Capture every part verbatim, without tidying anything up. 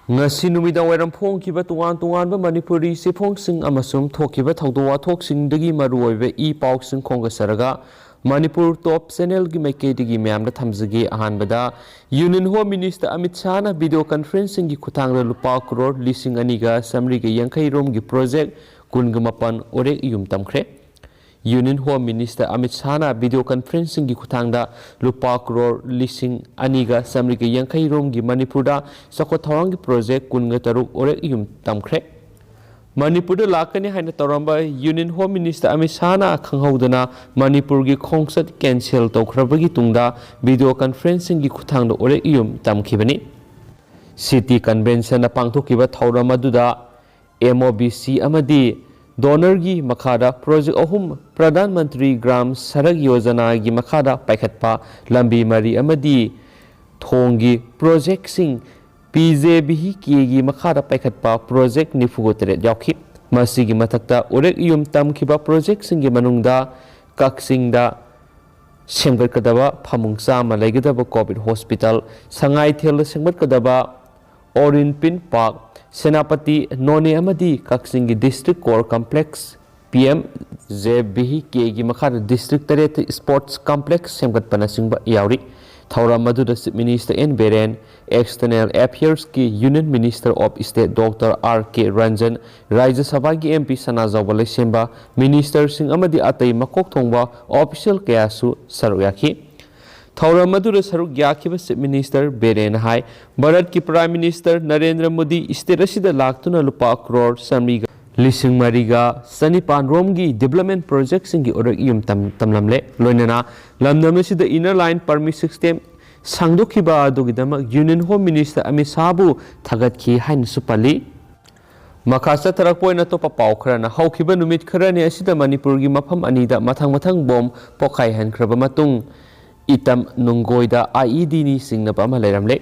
ꯉꯁꯤ ꯅꯨꯃꯤꯗꯥꯡ ꯋꯥꯏꯔꯝ ꯐꯣꯡꯈꯤꯕ ꯇꯣꯉꯥꯟ ꯇꯣꯉꯥꯟꯕ ꯃꯅꯤꯄꯨꯔꯤ ꯆꯦꯐꯣꯡꯁꯤꯡ ꯑꯃꯁꯨꯡ ꯊꯣꯛꯈꯤꯕ ꯊꯧꯗꯣꯛ ꯋꯥꯊꯣꯛꯁꯤꯡꯗꯒꯤ ꯃꯔꯨꯑꯣꯏꯕ ꯏ ꯄꯥꯎꯁꯤꯡ ꯈꯣꯝꯒꯠꯆꯔꯒ, ꯃꯅꯤꯄꯨꯔ ꯇꯣꯞ ꯆꯦꯅꯦꯜꯒꯤ ꯃꯥꯏꯀꯩꯗꯒꯤ ꯃꯌꯥꯝꯗ ꯊꯝꯖꯒꯦ꯫ ꯑꯍꯥꯟꯕꯗ, ꯌꯨꯅꯤꯌꯟ ꯍꯣꯝ ꯃꯤꯅꯤꯁꯇꯔ ꯑꯃꯤꯠ ꯁꯥꯍꯅ ꯚꯤꯗꯤꯑꯣ ꯀꯟꯐꯔꯦꯟꯁꯤꯡꯒꯤ ꯈꯨꯠꯊꯥꯡꯗ ꯂꯨꯄꯥ ꯀ꯭ꯔꯣꯔ ꯂꯤꯁꯤꯡ ꯑꯅꯤꯒ ꯆꯥꯃꯔꯤꯒ ꯌꯥꯡꯈꯩ ꯔꯣꯝꯒꯤ ꯄ꯭ꯔꯣꯖꯦꯛ ꯀꯨꯟꯒ ꯃꯥꯄꯟ ꯑꯣꯔꯦꯛ ꯏꯌꯨꯝ ꯇꯝꯈ꯭ꯔꯦ꯫ ꯌꯨꯅꯤꯌꯟ ꯍꯣꯝ ꯃꯤꯅꯤꯁꯇꯔ ꯑꯃꯤꯠ ꯁꯥꯍꯅ ꯚꯤꯗꯤꯑꯣ ꯀꯟꯐꯔꯦꯟꯁꯤꯡꯒꯤ ꯈꯨꯠꯊꯥꯡꯗ ꯂꯨꯄꯥ ꯀ꯭ꯔꯣꯔ ꯂꯤꯁꯤꯡ ꯑꯅꯤꯒ ꯆꯥꯃꯔꯤꯒ ꯌꯥꯡꯈꯩ ꯔꯣꯝꯒꯤ ꯃꯅꯤꯄꯨꯔꯗ ꯆꯥꯎꯈꯠ ꯊꯧꯔꯥꯡꯒꯤ ꯄ꯭ꯔꯣꯖꯦꯛ ꯀꯨꯟꯒ ꯇꯔꯨꯛ ꯑꯣꯔꯦꯛ ꯏꯌꯨꯝ ꯇꯝꯈ꯭ꯔꯦ꯫ ꯃꯅꯤꯄꯨꯔꯗ ꯂꯥꯛꯀꯅꯤ ꯍꯥꯏꯅ ꯇꯧꯔꯝꯕ ꯌꯨꯅꯤꯌꯟ ꯍꯣꯝ ꯃꯤꯅꯤꯁꯇꯔ ꯑꯃꯤꯠ ꯁꯥꯍꯅ ꯈꯪꯍꯧꯗꯅ ꯃꯅꯤꯄꯨꯔꯒꯤ ꯈꯣꯡꯆꯠ ꯀꯦꯟꯁꯦꯜ ꯇꯧꯈ꯭ꯔꯕꯒꯤ ꯇꯨꯡꯗ ꯚꯤꯗꯤꯑꯣ ꯀꯟꯐꯔꯦꯟꯁꯤꯡꯒꯤ ꯈꯨꯠꯊꯥꯡꯗ ꯑꯣꯔꯦꯛ ꯏꯌꯨꯝ ꯇꯝꯈꯤꯕꯅꯤ꯫ ꯁꯤꯇꯤ ꯀꯟꯚꯦꯟꯁꯟꯅ ꯄꯥꯡꯊꯣꯛꯈꯤꯕ ꯊꯧꯔꯝ ꯑꯗꯨꯗ ꯑꯦꯝ ꯑꯣ ꯕꯤ ꯁꯤ ꯑꯃꯗꯤ ꯗꯣꯅꯔꯒꯤ ꯃꯈꯥꯗ ꯄ꯭ꯔꯣꯖꯦꯛ ꯑꯍꯨꯝ, ꯄ꯭ꯔꯙꯥꯟ ꯃꯟꯇ꯭ꯔꯤ ꯒ꯭ꯔꯥꯝ ꯁꯔꯛ ꯌꯣꯖꯅꯥꯒꯤ ꯃꯈꯥꯗ ꯄꯥꯏꯈꯠꯄ ꯂꯝꯕꯤ ꯃꯔꯤ ꯑꯃꯗꯤ ꯊꯣꯡꯒꯤ ꯄ꯭ꯔꯣꯖꯦꯛꯁꯤꯡ, ꯄꯤ ꯖꯦ ꯚꯤ ꯀꯦꯒꯤ ꯃꯈꯥꯗ ꯄꯥꯏꯈꯠꯄ ꯄ꯭ꯔꯣꯖꯦꯛ ꯅꯤꯐꯨꯒ ꯇꯔꯦꯠ ꯌꯥꯎꯈꯤ꯫ ꯃꯁꯤꯒꯤ ꯃꯊꯛꯇ ꯎꯔꯦꯛ ꯏꯌꯨꯝ ꯇꯝꯈꯤꯕ ꯄ꯭ꯔꯣꯖꯦꯛꯁꯤꯡꯒꯤ ꯃꯅꯨꯡꯗ ꯀꯛꯆꯤꯡꯗ ꯁꯦꯝꯒꯠꯀꯗꯕ ꯐꯃꯨꯡ ꯆꯥꯝꯃ ꯂꯩꯒꯗꯕ ꯀꯣꯚꯤꯗ ꯍꯣꯁꯄꯤꯇꯥꯜ, ꯁꯉꯥꯏꯊꯦꯜꯗ ꯁꯦꯝꯒꯠꯀꯗꯕ ꯑꯣꯔꯤꯟꯄꯤꯟ ꯄꯥꯔꯛ, ꯁꯦꯅꯥꯄꯇꯤ, ꯅꯣꯅꯦ ꯑꯃꯗꯤ ꯀꯛꯆꯤꯡꯒꯤ district core complex, P M J V ꯀꯦꯒꯤ ꯃꯈꯥꯗ ꯗꯤꯁꯇ꯭ꯔꯤꯛ ꯇꯔꯦꯠꯇ ꯁ꯭ꯄꯣꯔꯠꯁ ꯀꯝꯄ꯭ꯂꯦꯛꯁ ꯁꯦꯝꯒꯠꯄꯅꯆꯤꯡꯕ ꯌꯥꯎꯔꯤ꯫ ꯊꯧꯔꯝ ꯑꯗꯨꯗ chief minister N Biren, external ꯑꯦꯐꯤꯌꯔꯁꯀꯤ union minister of state doctor R K Ranjan, ꯔꯥꯖ꯭ꯌ ꯁꯚꯥꯒꯤ ꯑꯦꯝ ꯄꯤ ꯁꯅꯥꯖꯥꯎꯕ ꯂꯩꯁꯦꯝꯕ, ꯃꯤꯅꯤꯁꯇꯔꯁꯤꯡ ꯑꯃꯗꯤ ꯑꯇꯩ ꯃꯀꯣꯛ ꯊꯣꯡꯕ ꯑꯣꯐꯤꯁꯤꯌꯦꯜ ꯀꯌꯥꯁꯨ ꯁꯔꯨꯛ ꯌꯥꯈꯤ꯫ ꯊꯧꯔꯝ ꯑꯗꯨꯗ ꯁꯔꯨꯛ ꯌꯥꯈꯤꯕ ꯆꯤꯐ ꯃꯤꯅꯤꯁꯇꯔ ꯕꯤꯔꯦꯟꯅ ꯍꯥꯏ, ꯚꯥꯔꯠꯀꯤ prime minister Narendra Modi state ꯑꯁꯤꯗ ꯂꯥꯛꯇꯨꯅ ꯂꯨꯄꯥ ꯀ꯭ꯔꯣꯔ ꯆꯥꯃꯔꯤꯒ ꯂꯤꯁꯤꯡ ꯃꯔꯤꯒ ꯆꯅꯤꯄꯥꯟ ꯔꯣꯝꯒꯤ ꯗꯤꯕ꯭ꯂꯞꯃꯦꯟ ꯄ꯭ꯔꯣꯖꯦꯛꯁꯤꯡꯒꯤ ꯑꯣꯔꯦꯛ ꯌꯨꯝ ꯇꯝ-, ꯇꯝꯂꯝꯂꯦ꯫ ꯂꯣꯏꯅꯅ ꯂꯝꯗꯝ ꯑꯁꯤꯗ ꯏꯟꯅꯔ ꯂꯥꯏꯟ ꯄꯔꯃꯤꯠ ꯁꯤꯁꯇꯦꯝ ꯁꯥꯡꯗꯣꯛꯈꯤꯕ ꯑꯗꯨꯒꯤꯗꯃꯛ ꯌꯨꯅꯤꯌꯟ ꯍꯣꯝ ꯃꯤꯅꯤꯁꯇꯔ ꯑꯃꯤꯠ ꯁꯥꯍꯕꯨ ꯊꯥꯒꯠꯈꯤ ꯍꯥꯏꯅꯁꯨ ꯄꯜꯂꯤ꯫ ꯃꯈꯥ ꯆꯠꯊꯔꯛꯄ ꯑꯣꯏꯅ ꯑꯇꯣꯞꯄ ꯄꯥꯎ ꯈꯔꯅ, ꯍꯧꯈꯤꯕ ꯅꯨꯃꯤꯠ ꯈꯔꯅꯤ ꯑꯁꯤꯗ ꯃꯅꯤꯄꯨꯔꯒꯤ ꯃꯐꯝ ꯑꯅꯤꯗ ꯃꯊꯪ ꯃꯊꯪ ꯕꯣꯝ ꯄꯣꯈꯥꯏꯍꯟꯈ꯭ꯔꯕ ꯃꯇꯨꯡ, ꯏꯇꯝ ꯅꯨꯡꯒꯣꯏꯗ ꯑꯥꯏ ꯏ ꯗꯤꯅꯤ ꯆꯤꯡꯅꯕ ꯑꯃ ꯂꯩꯔꯝꯂꯦ꯫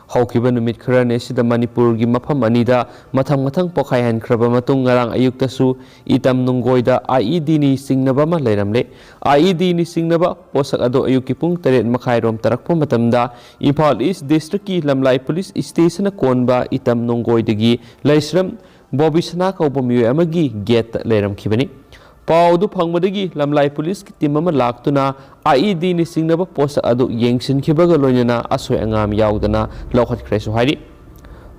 ꯍꯧꯈꯤꯕ ꯅꯨꯃꯤꯠ ꯈꯔꯅꯤ ꯑꯁꯤꯗ ꯃꯅꯤꯄꯨꯔꯒꯤ ꯃꯐꯝ ꯑꯅꯤꯗ ꯃꯊꯪ ꯃꯊꯪ ꯄꯣꯈꯥꯏꯍꯟꯈ꯭ꯔꯕ ꯃꯇꯨꯡ, ꯉꯔꯥꯡ ꯑꯌꯨꯛꯇꯁꯨ ꯏꯇꯝ ꯅꯨꯡꯒꯣꯏꯗ IED ꯅꯤ ꯆꯤꯡꯅꯕ ꯑꯃ ꯂꯩꯔꯝꯂꯦ꯫ IED ꯅꯤ ꯆꯤꯡꯅꯕ ꯄꯣꯠꯁꯛ ꯑꯗꯨ ꯑꯌꯨꯛꯀꯤ ꯄꯨꯡ ꯇꯔꯦꯠ ꯃꯈꯥꯏꯔꯣꯝ ꯇꯥꯔꯛꯄ ꯃꯇꯝꯗ ꯏꯝꯐꯥꯜ ꯏꯁ ꯗꯤꯁꯇ꯭ꯔꯤꯛꯀꯤ ꯂꯝꯂꯥꯏ ꯄꯨꯂꯤꯁ ꯁ꯭ꯇꯦꯁꯟꯅ ꯀꯣꯟꯕ ꯏꯇꯝ ꯅꯨꯡꯒꯣꯏꯗꯒꯤ ꯂꯩꯁ꯭ꯔꯝ ꯕꯣꯕꯤꯁꯅꯥ ꯀꯧꯕ ꯃꯤꯑꯣꯏ ꯑꯃꯒꯤ ꯒꯦꯠꯇ ꯂꯩꯔꯝꯈꯤꯕꯅꯤ꯫ ꯄꯥꯎ ꯑꯗꯨ ꯐꯪꯕꯗꯒꯤ ꯂꯝꯂꯥꯏ ꯄꯨꯂꯤꯁꯀꯤ ꯇꯤꯝ ꯑꯃ ꯂꯥꯛꯇꯨꯅ IED ꯅꯤ ꯆꯤꯡꯅꯕ ꯄꯣꯠꯁꯛ ꯑꯗꯨ ꯌꯦꯡꯁꯤꯟꯈꯤꯕꯒ ꯂꯣꯏꯅꯅ ꯑꯁꯣꯏ ꯑꯉꯥꯝ ꯌꯥꯎꯗꯅ ꯂꯧꯈꯠꯈ꯭ꯔꯦꯁꯨ ꯍꯥꯏꯔꯤ꯫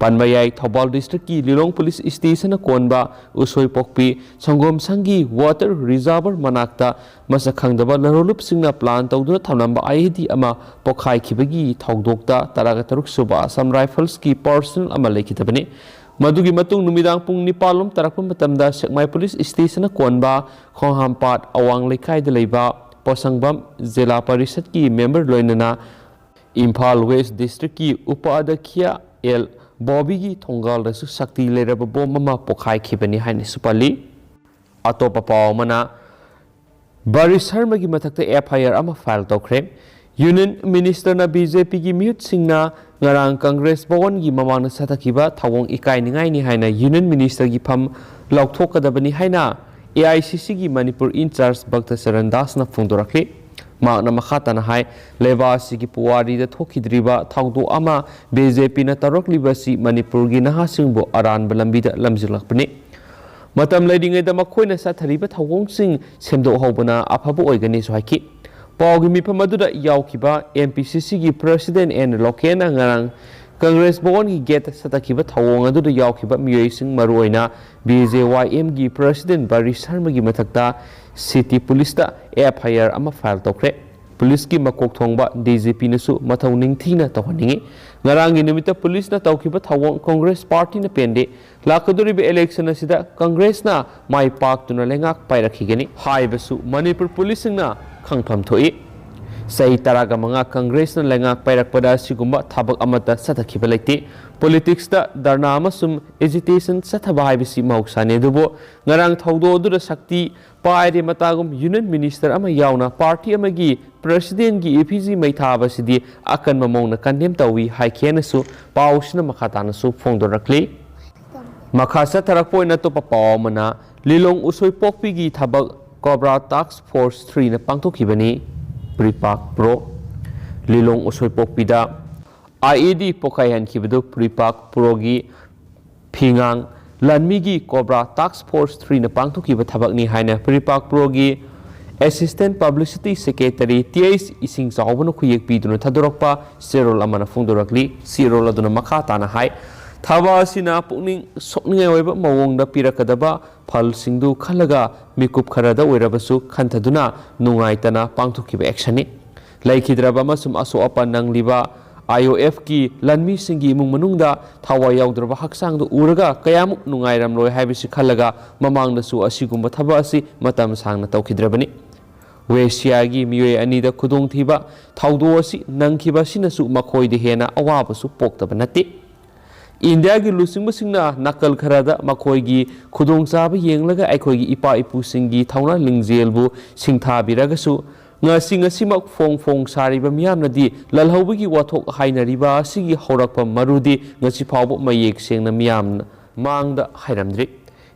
ꯄꯟꯕ ꯌꯥꯏ, ꯊꯧꯕꯥꯜ ꯗꯤꯁꯇ꯭ꯔꯤꯛꯀꯤ ꯂꯤꯂꯣꯡ ꯄꯨꯂꯤꯁ ꯁ꯭ꯇꯦꯁꯟꯅ ꯀꯣꯟꯕ ꯎꯁꯣꯏꯄꯣꯛꯄꯤ ꯁꯪꯒꯣꯝ ꯁꯪꯒꯤ ꯋꯥꯇꯔ ꯔꯤꯖꯥꯔꯚꯔ ꯃꯅꯥꯛꯇ ꯃꯁꯛ ꯈꯪꯗꯕ ꯂꯂꯣꯟꯂꯨꯞꯁꯤꯡꯅ ꯄ꯭ꯂꯥꯟ ꯇꯧꯗꯨꯅ ꯊꯝꯂꯝꯕ IED ꯑꯃ ꯄꯣꯈꯥꯏꯈꯤꯕꯒꯤ ꯊꯧꯗꯣꯛꯇ ꯇꯔꯥꯒ ꯇꯔꯨꯛ ꯁꯨꯕ ꯑꯁꯥꯝ ꯔꯥꯏꯐꯜꯁꯀꯤ ꯄꯔꯁꯅꯦꯜ ꯑꯃ ꯂꯩꯈꯤꯗꯕꯅꯤ꯫ ꯃꯗꯨꯒꯤ ꯃꯇꯨꯡ ꯅꯨꯃꯤꯗꯥꯡ ꯄꯨꯡ ꯅꯤꯄꯥꯜ ꯂꯣꯝ ꯇꯥꯔꯛꯄ ꯃꯇꯝꯗ ꯁꯦꯛꯃꯥꯏ ꯄꯨꯂꯤꯁ ꯁ꯭ꯇꯦꯁꯟꯅ ꯀꯣꯟꯕ ꯈꯣꯡꯍꯥꯝꯄꯥꯠ ꯑꯋꯥꯡ ꯂꯩꯀꯥꯏꯗ ꯂꯩꯕ ꯄꯣꯁꯪꯕꯝ ꯖꯤꯂꯥ ꯄꯔꯤꯁꯠꯀꯤ ꯃꯦꯝꯕꯔ ꯂꯣꯏꯅꯅ ꯏꯝꯐꯥꯜ ꯋꯦꯁ ꯗꯤꯁꯇ꯭ꯔꯤꯛꯀꯤ ꯎꯄꯥꯗ꯭ꯌꯥꯈ꯭ꯌ ꯑꯦꯜ ꯕꯣꯕꯤꯒꯤ ꯊꯣꯡꯒꯥꯜꯗꯁꯨ ꯁꯛꯇꯤ ꯂꯩꯔꯕ ꯕꯣꯝ ꯑꯃ ꯄꯣꯈꯥꯏꯈꯤꯕꯅꯤ ꯍꯥꯏꯅꯁꯨ ꯄꯜꯂꯤ꯫ ꯑꯇꯣꯞꯄ ꯄꯥꯎ ꯑꯃꯅ, ꯕꯔꯤ ꯁꯔꯃꯒꯤ ꯃꯊꯛꯇ FIR ꯑꯃ ꯐꯥꯏꯜ ꯇꯧꯈ꯭ꯔꯦ꯫ ꯌꯨꯅꯤꯌꯟ ꯃꯤꯅꯤꯁꯇꯔꯅ BJPꯒꯤ ꯃꯤꯍꯨꯠꯁꯤꯡꯅ ꯉꯔꯥꯡ ꯀꯪꯒ꯭ꯔꯦꯁ ꯚꯋꯟꯒꯤ ꯃꯃꯥꯡꯗ ꯆꯠꯊꯈꯤꯕ ꯊꯧꯑꯣꯡ ꯏꯀꯥꯏꯅꯤꯡꯉꯥꯏꯅꯤ ꯍꯥꯏꯅ ꯌꯨꯅꯤꯌꯟ ꯃꯤꯅꯤꯁꯇꯔꯒꯤ ꯐꯝ ꯂꯧꯊꯣꯛꯀꯗꯕꯅꯤ ꯍꯥꯏꯅ AICCꯒꯤ ꯃꯅꯤꯄꯨꯔ ꯏꯟꯆꯥꯔꯖ ꯚꯛꯇ ꯆꯔꯟ ꯗꯥꯁꯅ ꯐꯣꯡꯗꯣꯔꯛꯂꯤ꯫ ꯃꯍꯥꯛꯅ ꯃꯈꯥ ꯇꯥꯅ ꯍꯥꯏ, ꯂꯩꯕꯥꯛ ꯑꯁꯤꯒꯤ ꯄꯨꯋꯥꯔꯤꯗ ꯊꯣꯛꯈꯤꯗ꯭ꯔꯤꯕ ꯊꯧꯗꯣꯛ ꯑꯃ BJPꯅ ꯇꯧꯔꯛꯂꯤꯕ ꯑꯁꯤ ꯃꯅꯤꯄꯨꯔꯒꯤ ꯅꯍꯥꯁꯤꯡꯕꯨ ꯑꯔꯥꯟꯕ ꯂꯝꯕꯤꯗ ꯂꯝꯖꯤꯡꯂꯛꯄꯅꯤ꯫ ꯃꯇꯝ ꯂꯩꯔꯤꯉꯩꯗ ꯃꯈꯣꯏꯅ ꯆꯠꯊꯔꯤꯕ ꯊꯧꯑꯣꯡꯁꯤꯡ ꯁꯦꯝꯗꯣꯛꯍꯧꯕꯅ ꯑꯐꯕ ꯑꯣꯏꯒꯅꯤꯁꯨ ꯍꯥꯏꯈꯤ꯫ ꯄꯥꯎꯒꯤ ꯃꯤꯐꯝ ꯑꯗꯨꯗ ꯌꯥꯎꯈꯤꯕ MPCCꯒꯤ ꯄ꯭ꯔꯁꯤꯗꯦꯟ ꯑꯦꯟ ꯂꯣꯀꯦꯟꯅ ꯉꯔꯥꯡ ꯀꯪꯒ꯭ꯔꯦꯁ ꯚꯋꯟꯒꯤ ꯒꯦꯠꯇ ꯆꯠꯊꯈꯤꯕ ꯊꯧꯑꯣꯡ ꯑꯗꯨꯗ ꯌꯥꯎꯈꯤꯕ ꯃꯤꯑꯣꯏꯁꯤꯡ, ꯃꯔꯨꯑꯣꯏꯅ BJYMꯒꯤ ꯄ꯭ꯔꯁꯤꯗꯦꯟ ꯕꯔꯤ ꯁꯔꯃꯒꯤ ꯃꯊꯛꯇ ꯁꯤꯇꯤ ꯄꯨꯂꯤꯁꯇ FIR ꯑꯃ ꯐꯥꯏꯜ ꯇꯧꯈ꯭ꯔꯦ꯫ ꯄꯨꯂꯤꯁꯀꯤ ꯃꯀꯣꯛ ꯊꯣꯡꯕ DGPꯅꯁꯨ ꯃꯊꯧ ꯅꯤꯡꯊꯤꯅ ꯇꯧꯍꯟꯅꯤꯡꯏ꯫ ꯉꯔꯥꯡꯒꯤ ꯅꯨꯃꯤꯠꯇ ꯄꯨꯂꯤꯁꯅ ꯇꯧꯈꯤꯕ ꯊꯧꯑꯣꯡ ꯀꯪꯒ꯭ꯔꯦꯁ ꯄꯥꯔꯇꯤꯅ ꯄꯦꯟꯗꯦ꯫ ꯂꯥꯛꯀꯗꯧꯔꯤꯕ ꯏꯂꯦꯛꯁꯟ ꯑꯁꯤꯗ ꯀꯪꯒ꯭ꯔꯦꯁꯅ ꯃꯥꯏ ꯄꯥꯛꯇꯨꯅ ꯂꯩꯉꯥꯛ ꯄꯥꯏꯔꯛꯈꯤꯒꯅꯤ ꯍꯥꯏꯕꯁꯨ ꯃꯅꯤꯄꯨꯔ ꯄꯨꯂꯤꯁꯁꯤꯡꯅ ꯈꯪꯐꯝ ꯊꯣꯛꯏ꯫ ꯆꯍꯤ ꯇꯔꯥꯒ ꯃꯉꯥ ꯀꯪꯒ꯭ꯔꯦꯁꯅ ꯂꯩꯉꯥꯛ ꯄꯥꯏꯔꯛꯄꯗ ꯑꯁꯤꯒꯨꯝꯕ ꯊꯕꯛ ꯑꯃꯠꯇ ꯆꯠꯊꯈꯤꯕ ꯂꯩꯇꯦ꯫ ꯄꯣꯂꯤꯇꯤꯛꯁꯇ ꯙꯔꯅꯥ ꯑꯃꯁꯨꯡ ꯑꯦꯖꯤꯇꯦꯁꯟ ꯆꯠꯊꯕ ꯍꯥꯏꯕꯁꯤ ꯃꯍꯧꯁꯥꯅꯤ, ꯑꯗꯨꯕꯨ ꯉꯔꯥꯡ ꯊꯧꯗꯣꯛ ꯑꯗꯨꯗ ꯁꯛꯇꯤ ꯄꯥꯏꯔꯦ ꯃꯇꯥꯒꯨꯝ ꯌꯨꯅꯤꯌꯟ ꯃꯤꯅꯤꯁꯇꯔ ꯑꯃ ꯌꯥꯎꯅ ꯄꯥꯔꯇꯤ ꯑꯃꯒꯤ ꯄ꯭ꯔꯁꯤꯗꯦꯟꯒꯤ ꯏꯐꯤꯖꯤ ꯃꯩ ꯊꯥꯕꯁꯤꯗꯤ ꯑꯀꯟꯕ ꯃꯑꯣꯡꯗ ꯀꯟꯗꯦꯝ ꯇꯧꯏ ꯍꯥꯏꯈꯤ ꯍꯥꯏꯅꯁꯨ ꯄꯥꯎꯁꯤꯅ ꯃꯈꯥ ꯇꯥꯅꯁꯨ ꯐꯣꯡꯗꯣꯔꯛꯂꯤ꯫ ꯃꯈꯥ ꯆꯠꯊꯔꯛꯄ ꯑꯣꯏꯅ ꯑꯇꯣꯞꯄ ꯄꯥꯎ ꯑꯃꯅ, ꯂꯤꯂꯣꯡ ꯎꯁꯣꯏꯄꯣꯛꯄꯤꯒꯤ ꯊꯕꯛ ꯀꯣꯕ꯭ꯔꯥ ꯇꯥꯛꯁ ꯐꯣꯔꯁ ꯊ꯭ꯔꯤꯅ ꯄꯥꯡꯊꯣꯛꯈꯤꯕꯅꯤ꯫ ꯄ꯭ꯔꯤꯄꯥꯛ ꯄ꯭ꯔꯣ꯫ ꯂꯤꯂꯣꯡ ꯎꯁꯣꯏꯄꯣꯛꯄꯤꯗ ꯑꯥꯏ ꯏ ꯗꯤ ꯄꯣꯈꯥꯏꯍꯟꯈꯤꯕꯗꯨ ꯄ꯭ꯔꯤꯄꯥꯛ ꯄ꯭ꯔꯣꯒꯤ ꯐꯤꯉꯥꯡ ꯂꯥꯟꯃꯤꯒꯤ ꯀꯣꯕ꯭ꯔꯥ ꯇꯥꯛꯁ ꯐꯣꯔꯁ ꯊ꯭ꯔꯤꯅ ꯄꯥꯡꯊꯣꯛꯈꯤꯕ ꯊꯕꯛꯅꯤ ꯍꯥꯏꯅ ꯄ꯭ꯔꯤꯄꯥꯛ ꯄ꯭ꯔꯣꯒꯤ assistant publicity secretary T H ꯏꯁꯤꯡ ꯆꯥꯎꯕꯅ ꯈꯨꯌꯦꯛ ꯄꯤꯗꯨꯅ ꯊꯥꯗꯣꯔꯛꯄ ꯆꯦꯔꯣꯜ ꯑꯃꯅ ꯐꯣꯡꯗꯣꯔꯛꯂꯤ꯫ ꯆꯦꯔꯣꯜ ꯑꯗꯨꯅ ꯃꯈꯥ ꯇꯥꯅ ꯍꯥꯏ, ꯊꯕꯛ ꯑꯁꯤꯅ ꯄꯨꯛꯅꯤꯡ ꯁꯣꯛꯅꯤꯡꯉꯥꯏ ꯑꯣꯏꯕ ꯃꯑꯣꯡꯗ ꯄꯤꯔꯛꯀꯗꯕ ꯐꯜꯁꯤꯡꯗꯨ ꯈꯜꯂꯒ ꯃꯤꯀꯨꯞ ꯈꯔꯗ ꯑꯣꯏꯔꯕꯁꯨ ꯈꯟꯊꯗꯨꯅ ꯅꯨꯡꯉꯥꯏꯇꯅ ꯄꯥꯡꯊꯣꯛꯈꯤꯕ ꯑꯦꯛꯁꯟꯅꯤ꯫ ꯂꯩꯈꯤꯗ꯭ꯔꯕ ꯑꯃꯁꯨꯡ ꯑꯁꯣꯛ ꯑꯄꯟ ꯅꯪꯂꯤꯕ ꯑꯥꯏ ꯑꯣ ꯑꯦꯐꯀꯤ ꯂꯥꯟꯃꯤꯁꯤꯡꯒꯤ ꯏꯃꯨꯡ ꯃꯅꯨꯡꯗ ꯊꯋꯥꯏ ꯌꯥꯎꯗ꯭ꯔꯕ ꯍꯛꯆꯥꯡꯗꯨ ꯎꯔꯒ ꯀꯌꯥꯃꯨꯛ ꯅꯨꯡꯉꯥꯏꯔꯝꯂꯣꯏ ꯍꯥꯏꯕꯁꯤ ꯈꯜꯂꯒ ꯃꯃꯥꯡꯗꯁꯨ ꯑꯁꯤꯒꯨꯝꯕ ꯊꯕꯛ ꯑꯁꯤ ꯃꯇꯝ ꯁꯥꯡꯅ ꯇꯧꯈꯤꯗ꯭ꯔꯕꯅꯤ꯫ ꯋꯦꯁꯤꯌꯥꯒꯤ ꯃꯤꯑꯣꯏ ꯑꯅꯤꯗ ꯈꯨꯗꯣꯡꯊꯤꯕ ꯊꯧꯗꯣꯛ ꯑꯁꯤ ꯅꯪꯈꯤꯕ ꯑꯁꯤꯅꯁꯨ ꯃꯈꯣꯏꯗ ꯍꯦꯟꯅ ꯑꯋꯥꯕꯁꯨ ꯄꯣꯛꯇꯕ ꯅꯠꯇꯦ꯫ ꯏꯟꯗꯤꯌꯥꯒꯤ ꯂꯨꯆꯤꯡꯕꯁꯤꯡꯅ ꯅꯥꯀꯜ ꯈꯔꯗ ꯃꯈꯣꯏꯒꯤ ꯈꯨꯗꯣꯡꯆꯥꯕ ꯌꯦꯡꯂꯒ ꯑꯩꯈꯣꯏꯒꯤ ꯏꯄꯥ ꯏꯄꯨꯁꯤꯡꯒꯤ ꯊꯧꯅꯥ ꯂꯤꯡꯖꯦꯜꯕꯨ ꯁꯤꯡꯊꯥꯕꯤꯔꯒꯁꯨ, ꯉꯁꯤ ꯉꯁꯤꯃꯛ ꯐꯣꯡ ꯐꯣꯡ ꯁꯥꯔꯤꯕ ꯃꯤꯌꯥꯝꯅꯗꯤ ꯂꯥꯜꯍꯧꯕꯒꯤ ꯋꯥꯊꯣꯛ ꯍꯥꯏꯅꯔꯤꯕ ꯑꯁꯤꯒꯤ ꯍꯧꯔꯛꯐꯝ ꯃꯔꯨꯗꯤ ꯉꯁꯤ ꯐꯥꯎꯕ ꯃꯌꯦꯛ ꯁꯦꯡꯅ ꯃꯤꯌꯥꯝꯅ ꯃꯥꯡꯗ ꯍꯥꯏꯔꯝꯗ꯭ꯔꯤ꯫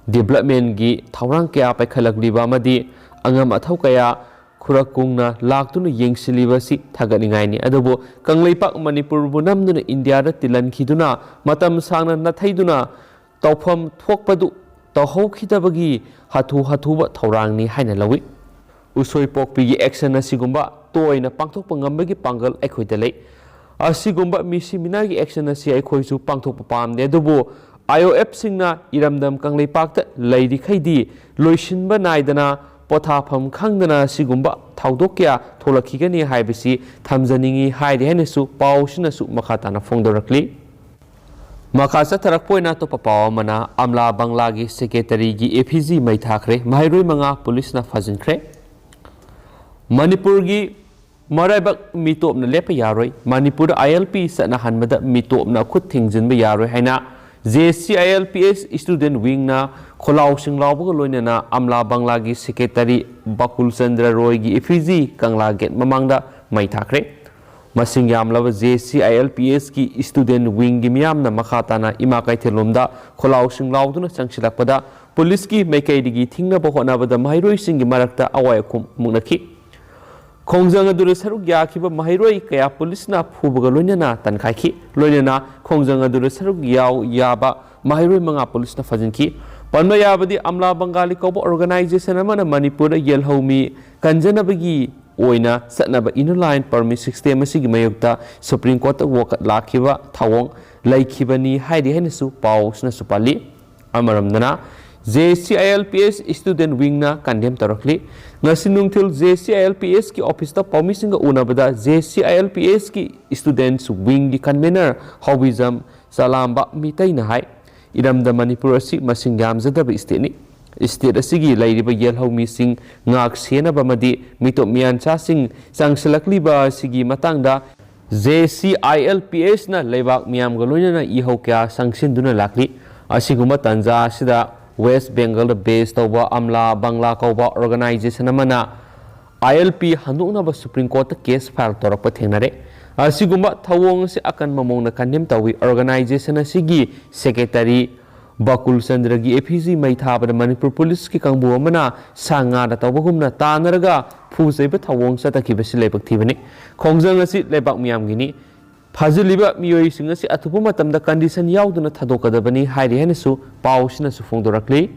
ꯗꯤꯕ꯭ꯂꯞꯃꯦꯟꯒꯤ ꯊꯧꯔꯥꯡ ꯀꯌꯥ ꯄꯥꯏꯈꯠꯂꯛꯂꯤꯕ ꯑꯃꯗꯤ ꯑꯉꯝ ꯑꯊꯧ ꯀꯌꯥ ꯈꯨꯔꯛ ꯀꯨꯡꯅ ꯂꯥꯛꯇꯨꯅ ꯌꯦꯡꯁꯤꯜꯂꯤꯕ ꯑꯁꯤ ꯊꯥꯒꯠꯅꯤꯡꯉꯥꯏꯅꯤ꯫ ꯑꯗꯨꯕꯨ ꯀꯪꯂꯩꯄꯥꯛ ꯃꯅꯤꯄꯨꯔꯕꯨ ꯅꯝꯗꯨꯅ ꯏꯟꯗꯤꯌꯥꯗ ꯇꯤꯜꯍꯟꯈꯤꯗꯨꯅ, ꯃꯇꯝ ꯁꯥꯡꯅ ꯅꯥꯊꯩꯗꯨꯅ ꯇꯧꯐꯝ ꯊꯣꯛꯄꯗꯨ ꯇꯧꯍꯧꯈꯤꯗꯕꯒꯤ ꯍꯥꯊꯨ ꯍꯥꯊꯨꯕ ꯊꯧꯔꯥꯡꯅꯤ ꯍꯥꯏꯅ ꯂꯧꯏ꯫ ꯎꯁꯣꯏ ꯄꯣꯛꯄꯤꯒꯤ ꯑꯦꯛꯁꯟ ꯑꯁꯤꯒꯨꯝꯕ ꯇꯣꯏꯅ ꯄꯥꯡꯊꯣꯛꯄ ꯉꯝꯕꯒꯤ ꯄꯥꯡꯒꯜ ꯑꯩꯈꯣꯏꯗ ꯂꯩ꯫ ꯑꯁꯤꯒꯨꯝꯕ ꯃꯤꯁꯤ ꯃꯤꯅꯥꯒꯤ ꯑꯦꯛꯁꯟ ꯑꯁꯤ ꯑꯩꯈꯣꯏꯁꯨ ꯄꯥꯡꯊꯣꯛꯄ ꯄꯥꯝꯗꯦ, ꯑꯗꯨꯕꯨ ꯑꯥꯏ ꯑꯣ ꯑꯦꯐꯁꯤꯡꯅ ꯏꯔꯝꯗꯝ ꯀꯪꯂꯩꯄꯥꯛꯇ ꯂꯩꯔꯤꯈꯩꯗꯤ ꯂꯣꯏꯁꯤꯟꯕ ꯅꯥꯏꯗꯅ, ꯄꯣꯊꯥꯐꯝ ꯈꯪꯗꯅ ꯑꯁꯤꯒꯨꯝꯕ ꯊꯧꯗꯣꯛ ꯀꯌꯥ ꯊꯣꯛꯂꯛꯈꯤꯒꯅꯤ ꯍꯥꯏꯕꯁꯤ ꯊꯝꯖꯅꯤꯡꯏ ꯍꯥꯏꯔꯤ ꯍꯥꯏꯅꯁꯨ ꯄꯥꯎꯁꯤꯅꯁꯨ ꯃꯈꯥ ꯇꯥꯅ ꯐꯣꯡꯗꯣꯔꯛꯂꯤ꯫ ꯃꯈꯥ ꯆꯠꯊꯔꯛꯄ ꯑꯣꯏꯅ ꯑꯇꯣꯞꯄ ꯄꯥꯎ ꯑꯃꯅ, ꯑꯝꯂꯥ ꯕꯪꯂꯥꯒꯤ ꯁꯦꯀ꯭ꯔꯦꯇꯔꯤꯒꯤ ꯑꯦꯐꯤꯖꯤ ꯃꯩ ꯊꯥꯈ꯭ꯔꯦ, ꯃꯍꯩꯔꯣꯏ ꯃꯉꯥ ꯄꯨꯂꯤꯁꯅ ꯐꯥꯖꯤꯟꯈ꯭ꯔꯦ꯫ ꯃꯅꯤꯄꯨꯔꯒꯤ ꯃꯔꯥꯏꯕꯛ ꯃꯤꯇꯣꯞꯅ ꯂꯦꯞꯄ ꯌꯥꯔꯣꯏ꯫ ꯃꯅꯤꯄꯨꯔꯗ ILP ꯆꯠꯅꯍꯟꯕꯗ ꯃꯤꯇꯣꯞꯅ ꯈꯨꯠ ꯊꯤꯡꯖꯤꯟꯕ ꯌꯥꯔꯣꯏ ꯍꯥꯏꯅ JCILPS Student Wingꯅ ꯈꯣꯜꯂꯥꯎ ꯁꯤꯡꯂꯥꯎꯕꯒ ꯂꯣꯏꯅꯅ ꯑꯝꯂꯥ ꯕꯪꯂꯥꯒꯤ Secretary ꯕꯀꯨꯜ ꯆꯟꯗ꯭ꯔ ꯔꯣꯏꯒꯤ effigy ꯀꯪꯂꯥ gate ꯃꯃꯥꯡꯗ ꯃꯩ ꯊꯥꯈ꯭ꯔꯦ꯫ ꯃꯁꯤꯡ ꯌꯥꯝꯂꯕ JCILPSꯀꯤ Student Wingꯒꯤ ꯃꯤꯌꯥꯝꯅ ꯃꯈꯥ ꯇꯥꯅ ꯏꯃꯥ ꯀꯩꯊꯦꯜꯂꯣꯝꯗ ꯈꯣꯜꯂꯥꯎ ꯁꯤꯡꯂꯥꯎꯗꯨꯅ ꯆꯪꯁꯤꯜꯂꯛꯄꯗ ꯄꯨꯂꯤꯁꯀꯤ ꯃꯥꯏꯀꯩꯗꯒꯤ ꯊꯤꯡꯅꯕ ꯍꯣꯠꯅꯕꯗ ꯃꯍꯩꯔꯣꯏꯁꯤꯡꯒꯤ ꯃꯔꯛꯇ ꯑꯋꯥꯏ ꯑꯈꯨꯝ ꯃꯨꯛꯅꯈꯤ꯫ ꯈꯣꯡꯖꯪ ꯑꯗꯨꯗ ꯁꯔꯨꯛ ꯌꯥꯈꯤꯕ ꯃꯍꯩꯔꯣꯏ ꯀꯌꯥ ꯄꯨꯂꯤꯁꯅ ꯐꯨꯕꯒ ꯂꯣꯏꯅꯅ ꯇꯥꯟꯈꯥꯏꯈꯤ꯫ ꯂꯣꯏꯅꯅ ꯈꯣꯡꯖꯪ ꯑꯗꯨꯗ ꯁꯔꯨꯛ ꯌꯥꯎ-, ꯌꯥꯕ ꯃꯍꯩꯔꯣꯏ ꯃꯉꯥ ꯄꯨꯂꯤꯁꯅ ꯐꯥꯖꯤꯟꯈꯤ꯫ ꯄꯟꯕ ꯌꯥꯕꯗꯤ, ꯑꯝꯂꯥ ꯕꯪꯒꯥꯂꯤ ꯀꯧꯕ organization ꯑꯃꯅ ꯃꯅꯤꯄꯨꯔꯗ ꯌꯦꯜꯍꯧꯃꯤ ꯀꯟꯖꯅꯕꯒꯤ ꯑꯣꯏꯅ ꯆꯠꯅꯕ Inner Line Permit System ꯑꯁꯤꯒꯤ ꯃꯥꯌꯣꯛꯇ Supreme Courtꯇ ꯋꯥꯀꯠ ꯂꯥꯛꯈꯤꯕ ꯊꯧꯑꯣꯡ ꯂꯩꯈꯤꯕꯅꯤ ꯍꯥꯏꯔꯤ ꯍꯥꯏꯅꯁꯨ ꯄꯥꯎ ꯑꯁꯤꯅꯁꯨ ꯄꯜꯂꯤ꯫ ꯑꯃꯔꯣꯝꯗꯅ, JCILPS Student Wingꯅ condemn ꯇꯧꯔꯛꯂꯤ꯫ ꯉꯁꯤ ꯅꯨꯡꯊꯤꯜ JCILPSꯀꯤ officeꯇ ꯄꯥꯎꯃꯤꯁꯤꯡꯒ ꯎꯅꯕꯗ JCILPSꯀꯤ Students Wingꯒꯤ convener ꯍꯥꯎꯕꯤꯖꯝ ꯆꯂꯥꯝꯕ ꯃꯤꯇꯩꯅ ꯍꯥꯏ, ꯏꯔꯝꯗꯝ ꯃꯅꯤꯄꯨꯔ ꯑꯁꯤ ꯃꯁꯤꯡ ꯌꯥꯝꯖꯗꯕ stateꯅꯤ꯫ State ꯑꯁꯤꯒꯤ ꯂꯩꯔꯤꯕ ꯌꯦꯜꯍꯧꯃꯤꯁꯤꯡ ꯉꯥꯛ ꯁꯦꯟꯅꯕ ꯑꯃꯗꯤ ꯃꯤꯇꯣꯞ ꯃꯤꯌꯥꯟꯆꯥꯁꯤꯡ ꯆꯪꯁꯤꯜꯂꯛꯂꯤꯕ ꯑꯁꯤꯒꯤ ꯃꯇꯥꯡꯗ JCILPSꯅ ꯂꯩꯕꯥꯛ ꯃꯤꯌꯥꯝꯒ ꯂꯣꯏꯅꯅ ꯏꯍꯧ ꯀꯌꯥ ꯆꯪꯁꯤꯟꯗꯨꯅ ꯂꯥꯛꯂꯤ꯫ ꯑꯁꯤꯒꯨꯝꯕ ꯇꯥꯟꯖꯥ ꯑꯁꯤꯗ West Bengalꯗ base ꯇꯧꯕ ꯑꯝꯂꯥ ꯕꯪꯂꯥ ꯀꯧꯕ organization ꯑꯃꯅ ILP ꯍꯟꯗꯣꯛꯅꯕ Supreme Courtꯇ case file ꯇꯧꯔꯛꯄ ꯊꯦꯡꯅꯔꯦ꯫ ꯑꯁꯤꯒꯨꯝꯕ ꯊꯧꯑꯣꯡ ꯑꯁꯤ ꯑꯀꯟꯕ ꯃꯑꯣꯡꯗ condemn ꯇꯧꯏ꯫ Organization ꯑꯁꯤꯒꯤ Secretary ꯕꯀꯨꯜ ꯆꯟꯗ꯭ꯔꯒꯤ effigy ꯃꯩ ꯊꯥꯕꯗ ꯃꯅꯤꯄꯨꯔ ꯄꯨꯂꯤꯁꯀꯤ ꯀꯥꯡꯕꯨ ꯑꯃꯅ ꯁꯥ ꯉꯥꯗ ꯇꯧꯕꯒꯨꯝꯅ ꯇꯥꯟꯅꯔꯒ ꯐꯨ ꯆꯩꯕ ꯊꯧꯑꯣꯡ ꯆꯠꯊꯈꯤꯕꯁꯤ ꯂꯥꯏꯕꯛ ꯊꯤꯕꯅꯤ꯫ ꯈꯣꯡꯖꯪ ꯑꯁꯤ ꯂꯩꯕꯥꯛ ꯃꯤꯌꯥꯝꯒꯤꯅꯤ꯫ ꯐꯥꯖꯤꯜꯂꯤꯕ ꯃꯤꯑꯣꯏꯁꯤꯡ ꯑꯁꯤ ꯑꯊꯨꯕ ꯃꯇꯝꯗ condition ꯌꯥꯎꯗꯅ ꯊꯥꯗꯣꯛꯀꯗꯕꯅꯤ ꯍꯥꯏꯔꯤ ꯍꯥꯏꯅꯁꯨ ꯄꯥꯎꯁꯤꯅꯁꯨ ꯐꯣꯡꯗꯣꯔꯛꯂꯤ꯫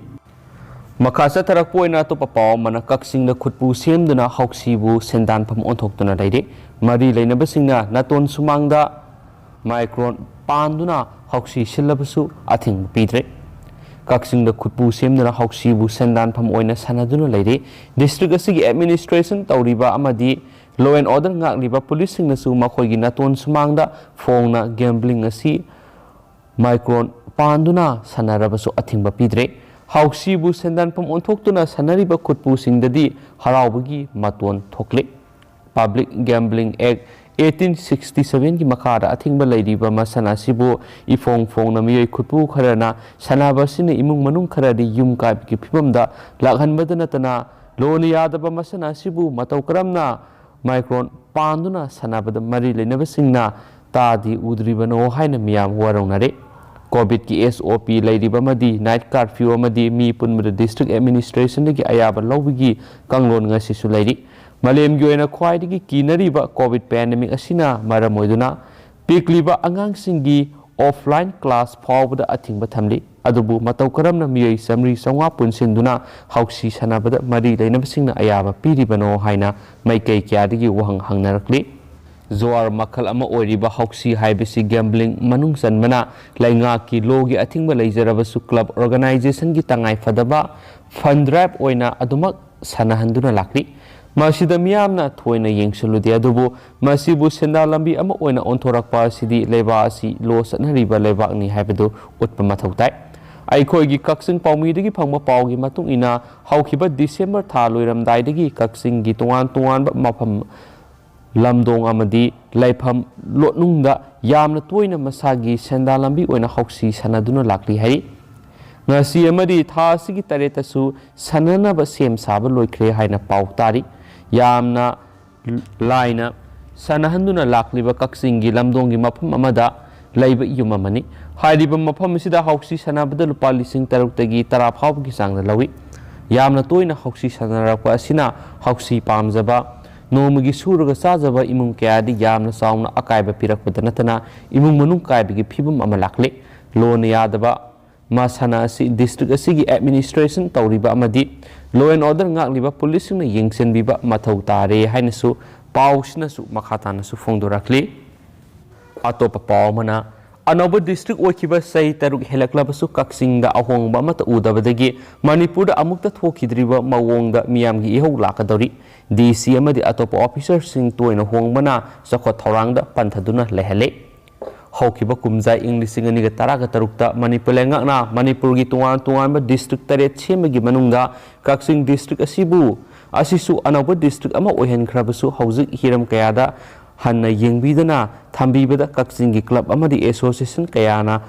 ꯃꯈꯥ ꯆꯠꯊꯔꯛꯄ ꯑꯣꯏꯅ ꯑꯇꯣꯞꯄ ꯄꯥꯎ ꯑꯃꯅ, ꯀꯛꯆꯤꯡꯗ ꯈꯨꯠꯄꯨ ꯁꯦꯝꯗꯨꯅ ꯍꯥꯎꯁꯤꯕꯨ ꯁꯦꯟꯗꯥꯟꯐꯝ ꯑꯣꯟꯊꯣꯛꯇꯨꯅ ꯂꯩꯔꯤ꯫ ꯃꯔꯤ ꯂꯩꯅꯕꯁꯤꯡꯅ ꯅꯥꯇꯣꯟ ꯁꯨꯃꯥꯡꯗ micron ꯄꯥꯟꯗꯨꯅ ꯍꯥꯎꯁꯤ ꯁꯤꯜꯂꯕꯁꯨ ꯑꯊꯤꯡꯕ ꯄꯤꯗ꯭ꯔꯦ꯫ ꯀꯛꯆꯤꯡꯗ ꯈꯨꯠꯄꯨ ꯁꯦꯝꯗꯨꯅ ꯍꯥꯎꯁꯤꯕꯨ ꯁꯦꯟꯗꯥꯟꯐꯝ ꯑꯣꯏꯅ ꯁꯥꯟꯅꯗꯨꯅ ꯂꯩꯔꯤ꯫ District ꯑꯁꯤꯒꯤ administration ꯇꯧꯔꯤꯕ ꯑꯃꯗꯤ law and order ꯉꯥꯛꯂꯤꯕ ꯄꯨꯂꯤꯁꯁꯤꯡꯅꯁꯨ ꯃꯈꯣꯏꯒꯤ ꯅꯥꯇꯣꯟ ꯁꯨꯃꯥꯡꯗ ꯐꯣꯡꯅ gambling ꯑꯁꯤ micron ꯄꯥꯟꯗꯨꯅ ꯁꯥꯟꯅꯔꯕꯁꯨ ꯑꯊꯤꯡꯕ ꯄꯤꯗ꯭ꯔꯦ꯫ ꯍꯥꯎꯁꯤꯕꯨ ꯁꯦꯟꯗꯥꯟꯐꯝ ꯑꯣꯟꯊꯣꯛꯇꯨꯅ ꯁꯥꯟꯅꯔꯤꯕ ꯈꯨꯠꯄꯨꯁꯤꯡꯗꯗꯤ ꯍꯔꯥꯎꯕꯒꯤ ꯃꯇꯣꯟ ꯊꯣꯛꯂꯦ꯫ Public Gambling Act eighteen sixty seven ꯒꯤ ꯃꯈꯥꯗ ꯑꯊꯤꯡꯕ ꯂꯩꯔꯤꯕ ꯃꯁꯥꯟꯅ ꯑꯁꯤꯕꯨ ꯏꯐꯣꯡ ꯐꯣꯡꯅ ꯃꯤꯑꯣꯏ ꯈꯨꯠꯄꯨ ꯈꯔꯅ ꯁꯥꯟꯅꯕ ꯑꯁꯤꯅ ꯏꯃꯨꯡ ꯃꯅꯨꯡ ꯈꯔꯗꯤ ꯌꯨꯝ ꯀꯥꯏꯕꯒꯤ ꯐꯤꯕꯝꯗ ꯂꯥꯛꯍꯟꯕꯗ ꯅꯠꯇꯅ, ꯂꯣꯅ ꯌꯥꯗꯕ ꯃꯁꯥꯟꯅ ꯑꯁꯤꯕꯨ ꯃꯇꯧ ꯀꯔꯝꯅ ꯃꯥꯏꯀ꯭ꯔꯣꯟ ꯄꯥꯟꯗꯨꯅ ꯁꯥꯟꯅꯕꯗ ꯃꯔꯤ ꯂꯩꯅꯕꯁꯤꯡꯅ ꯇꯥꯗꯤ ꯎꯗ꯭ꯔꯤꯕꯅꯣ ꯍꯥꯏꯅ ꯃꯤꯌꯥꯝ ꯋꯥꯔꯧꯅꯔꯤ꯫ ꯀꯣꯚꯤꯗꯀꯤ S O P ꯂꯩꯔꯤꯕ ꯑꯃꯗꯤ night curfew ꯑꯃꯗꯤ ꯃꯤ ꯄꯨꯟꯕꯗ district administrationꯗꯒꯤ ꯑꯌꯥꯕ ꯂꯧꯕꯒꯤ ꯀꯥꯡꯂꯣꯟ ꯉꯁꯤꯁꯨ ꯂꯩꯔꯤ꯫ ꯃꯥꯂꯦꯝꯒꯤ ꯑꯣꯏꯅ ꯈ꯭ꯋꯥꯏꯗꯒꯤ ꯀꯤꯅꯔꯤꯕ ꯀꯣꯚꯤꯗ pandemic ꯑꯁꯤꯅ ꯃꯔꯝ ꯑꯣꯏꯗꯨꯅ ꯄꯤꯛꯂꯤꯕ ꯑꯉꯥꯡꯁꯤꯡꯒꯤ offline class ꯐꯥꯎꯕꯗ ꯑꯊꯤꯡꯕ ꯊꯝꯂꯤ꯫ ꯑꯗꯨꯕꯨ ꯃꯇꯧ ꯀꯔꯝꯅ ꯃꯤꯑꯣꯏ ꯆꯥꯃꯔꯤ ꯆꯥꯝꯃꯉꯥ ꯄꯨꯟꯁꯤꯟꯗꯨꯅ ꯍꯧꯁꯤ ꯁꯥꯟꯅꯕꯗ ꯃꯔꯤ ꯂꯩꯅꯕꯁꯤꯡꯅ ꯑꯌꯥꯕ ꯄꯤꯔꯤꯕꯅꯣ ꯍꯥꯏꯅ ꯃꯥꯏꯀꯩ ꯀꯌꯥꯗꯒꯤ ꯋꯥꯍꯪ ꯍꯪꯅꯔꯛꯂꯤ꯫ ꯖꯨꯋꯥꯔ ꯃꯈꯜ ꯑꯃ ꯑꯣꯏꯔꯤꯕ ꯍꯧꯁꯤ ꯍꯥꯏꯕꯁꯤ gambling ꯃꯅꯨꯡ ꯆꯟꯕꯅ ꯂꯩꯉꯥꯛꯀꯤ ꯂꯣꯒꯤ ꯑꯊꯤꯡꯕ ꯂꯩꯖꯔꯕꯁꯨ club organizationꯒꯤ ꯇꯉꯥꯏ ꯐꯗꯕ fund drive ꯑꯣꯏꯅ ꯑꯗꯨꯃꯛ ꯁꯥꯟꯅꯍꯟꯗꯨꯅ ꯂꯥꯛꯂꯤ꯫ ꯃꯁꯤꯗ ꯃꯤꯌꯥꯝꯅ ꯊꯣꯏꯅ ꯌꯦꯡꯁꯤꯜꯂꯨꯗꯦ, ꯑꯗꯨꯕꯨ ꯃꯁꯤꯕꯨ ꯁꯦꯟꯗꯥꯟ ꯂꯝꯕꯤ ꯑꯃ ꯑꯣꯏꯅ ꯑꯣꯟꯊꯣꯔꯛꯄ ꯑꯁꯤꯗꯤ ꯂꯩꯕꯥꯛ ꯑꯁꯤ ꯂꯣ ꯆꯠꯅꯔꯤꯕ ꯂꯩꯕꯥꯛꯅꯤ ꯍꯥꯏꯕꯗꯨ ꯎꯠꯄ ꯃꯊꯧ ꯇꯥꯏ꯫ ꯑꯩꯈꯣꯏꯒꯤ ꯀꯛꯆꯤꯡ ꯄꯥꯎꯃꯤꯗꯒꯤ ꯐꯪꯕ ꯄꯥꯎꯒꯤ ꯃꯇꯨꯡ ꯏꯟꯅ, ꯍꯧꯈꯤꯕ December ꯊꯥ ꯂꯣꯏꯔꯝꯗꯥꯏꯗꯒꯤ ꯀꯛꯆꯤꯡꯒꯤ ꯇꯣꯉꯥꯟ ꯇꯣꯉꯥꯟꯕ ꯃꯐꯝ, ꯂꯝꯗꯣꯡ ꯑꯃꯗꯤ ꯂꯩꯐꯝ ꯂꯣꯠꯅꯨꯡꯗ ꯌꯥꯝꯅ ꯇꯣꯏꯅ ꯃꯁꯥꯒꯤ ꯁꯦꯟꯗꯥꯟ ꯂꯝꯕꯤ ꯑꯣꯏꯅ ꯍꯧꯁꯤ ꯁꯥꯟꯅꯗꯨꯅ ꯂꯥꯛꯂꯤ ꯍꯥꯏꯔꯤ꯫ ꯉꯁꯤ ꯑꯃꯗꯤ ꯊꯥ ꯑꯁꯤꯒꯤ ꯇꯔꯦꯠꯇꯁꯨ ꯁꯥꯟꯅꯅꯕ ꯁꯦꯝ ꯁꯥꯕ ꯂꯣꯏꯈ꯭ꯔꯦ ꯍꯥꯏꯅ ꯄꯥꯎ ꯇꯥꯔꯤ꯫ ꯌꯥꯝꯅ ꯂꯥꯏꯅ ꯁꯥꯟꯅꯍꯟꯗꯨꯅ ꯂꯥꯛꯂꯤꯕ ꯀꯛꯆꯤꯡꯒꯤ ꯂꯝꯗꯣꯡꯒꯤ ꯃꯐꯝ ꯑꯃꯗ ꯂꯩꯕ ꯌꯨꯝ ꯑꯃꯅꯤ꯫ ꯍꯥꯏꯔꯤꯕ ꯃꯐꯝ ꯑꯁꯤꯗ ꯍꯧꯁꯤ ꯁꯥꯟꯅꯕꯗ ꯂꯨꯄꯥ ꯂꯤꯁꯤꯡ ꯇꯔꯨꯛꯇꯒꯤ ꯇꯔꯥ ꯐꯥꯎꯕꯒꯤ ꯆꯥꯡꯗ ꯂꯧꯏ꯫ ꯌꯥꯝꯅ ꯇꯣꯏꯅ ꯍꯧꯁꯤ ꯁꯥꯟꯅꯔꯛꯄ ꯑꯁꯤꯅ ꯍꯧꯁꯤ ꯄꯥꯝꯖꯕ, ꯅꯣꯡꯃꯒꯤ ꯁꯨꯔꯒ ꯆꯥꯖꯕ ꯏꯃꯨꯡ ꯀꯌꯥꯗꯤ ꯌꯥꯝꯅ ꯆꯥꯎꯅ ꯑꯀꯥꯏꯕ ꯄꯤꯔꯛꯄꯗ ꯅꯠꯇꯅ ꯏꯃꯨꯡ ꯃꯅꯨꯡ ꯀꯥꯏꯕꯒꯤ ꯐꯤꯕꯝ ꯑꯃ ꯂꯥꯛꯂꯤ꯫ ꯂꯣꯅ ꯌꯥꯗꯕ ꯃꯁꯥꯟꯅ ꯑꯁꯤ district ꯑꯁꯤꯒꯤ administration ꯇꯧꯔꯤꯕ ꯑꯃꯗꯤ law and order ꯉꯥꯛꯂꯤꯕ policeꯁꯤꯡꯅ ꯌꯦꯡꯁꯤꯟꯕꯤꯕ ꯃꯊꯧ ꯇꯥꯔꯦ ꯍꯥꯏꯅꯁꯨ ꯄꯥꯎꯁꯤꯅꯁꯨ ꯃꯈꯥ ꯇꯥꯅꯁꯨ ꯐꯣꯡꯗꯣꯔꯛꯂꯤ꯫ ꯑꯇꯣꯞꯄ ꯄꯥꯎ ꯑꯃꯅ, ꯑꯅꯧꯕ district ꯑꯣꯏꯈꯤꯕ ꯆꯍꯤ ꯇꯔꯨꯛ ꯍꯦꯜꯂꯛꯂꯕꯁꯨ ꯀꯛꯆꯤꯡꯗ ꯑꯍꯣꯡꯕ ꯑꯃꯠꯇ ꯎꯗꯕꯗꯒꯤ ꯃꯅꯤꯄꯨꯔꯗ ꯑꯃꯨꯛꯇ ꯊꯣꯛꯈꯤꯗ꯭ꯔꯤꯕ ꯃꯑꯣꯡꯗ ꯃꯤꯌꯥꯝꯒꯤ ꯏꯍꯧ ꯂꯥꯛꯀꯗꯧꯔꯤ꯫ DC ꯑꯃꯗꯤ ꯑꯇꯣꯞꯄ officerꯁꯤꯡ ꯇꯣꯏꯅ ꯍꯣꯡꯕꯅ ꯆꯥꯎꯈꯠ ꯊꯧꯔꯥꯡꯗ ꯄꯟꯊꯗꯨꯅ ꯂꯩꯍꯜꯂꯦ꯫ ꯍꯧꯈꯤꯕ ꯀꯨꯝꯖꯥ ꯏꯪ ꯂꯤꯁꯤꯡ ꯑꯅꯤꯒ ꯇꯔꯥꯒ ꯇꯔꯨꯛꯇ ꯃꯅꯤꯄꯨꯔ ꯂꯩꯉꯥꯛꯅ ꯃꯅꯤꯄꯨꯔꯒꯤ ꯇꯣꯉꯥꯟ ꯇꯣꯉꯥꯟꯕ district ꯇꯔꯦꯠ ꯁꯦꯝꯕꯒꯤ ꯃꯅꯨꯡꯗ ꯀꯛꯆꯤꯡ district ꯑꯁꯤꯕꯨ ꯑꯁꯤꯁꯨ ꯑꯅꯧꯕ ꯗꯤꯁꯇ꯭ꯔꯤꯛ ꯑꯃ ꯑꯣꯏꯍꯟꯈ꯭ꯔꯕꯁꯨ, ꯍꯧꯖꯤꯛ ꯍꯤꯔꯝ ꯀꯌꯥꯗ ꯍꯟꯅ ꯌꯦꯡꯕꯤꯗꯅ ꯊꯝꯕꯤꯕꯗ ꯀꯛꯆꯤꯡꯒꯤ ꯀ꯭ꯂꯕ ꯑꯃꯗꯤ ꯑꯦꯁꯣꯁꯤꯌꯦꯁꯟ ꯀꯌꯥꯅ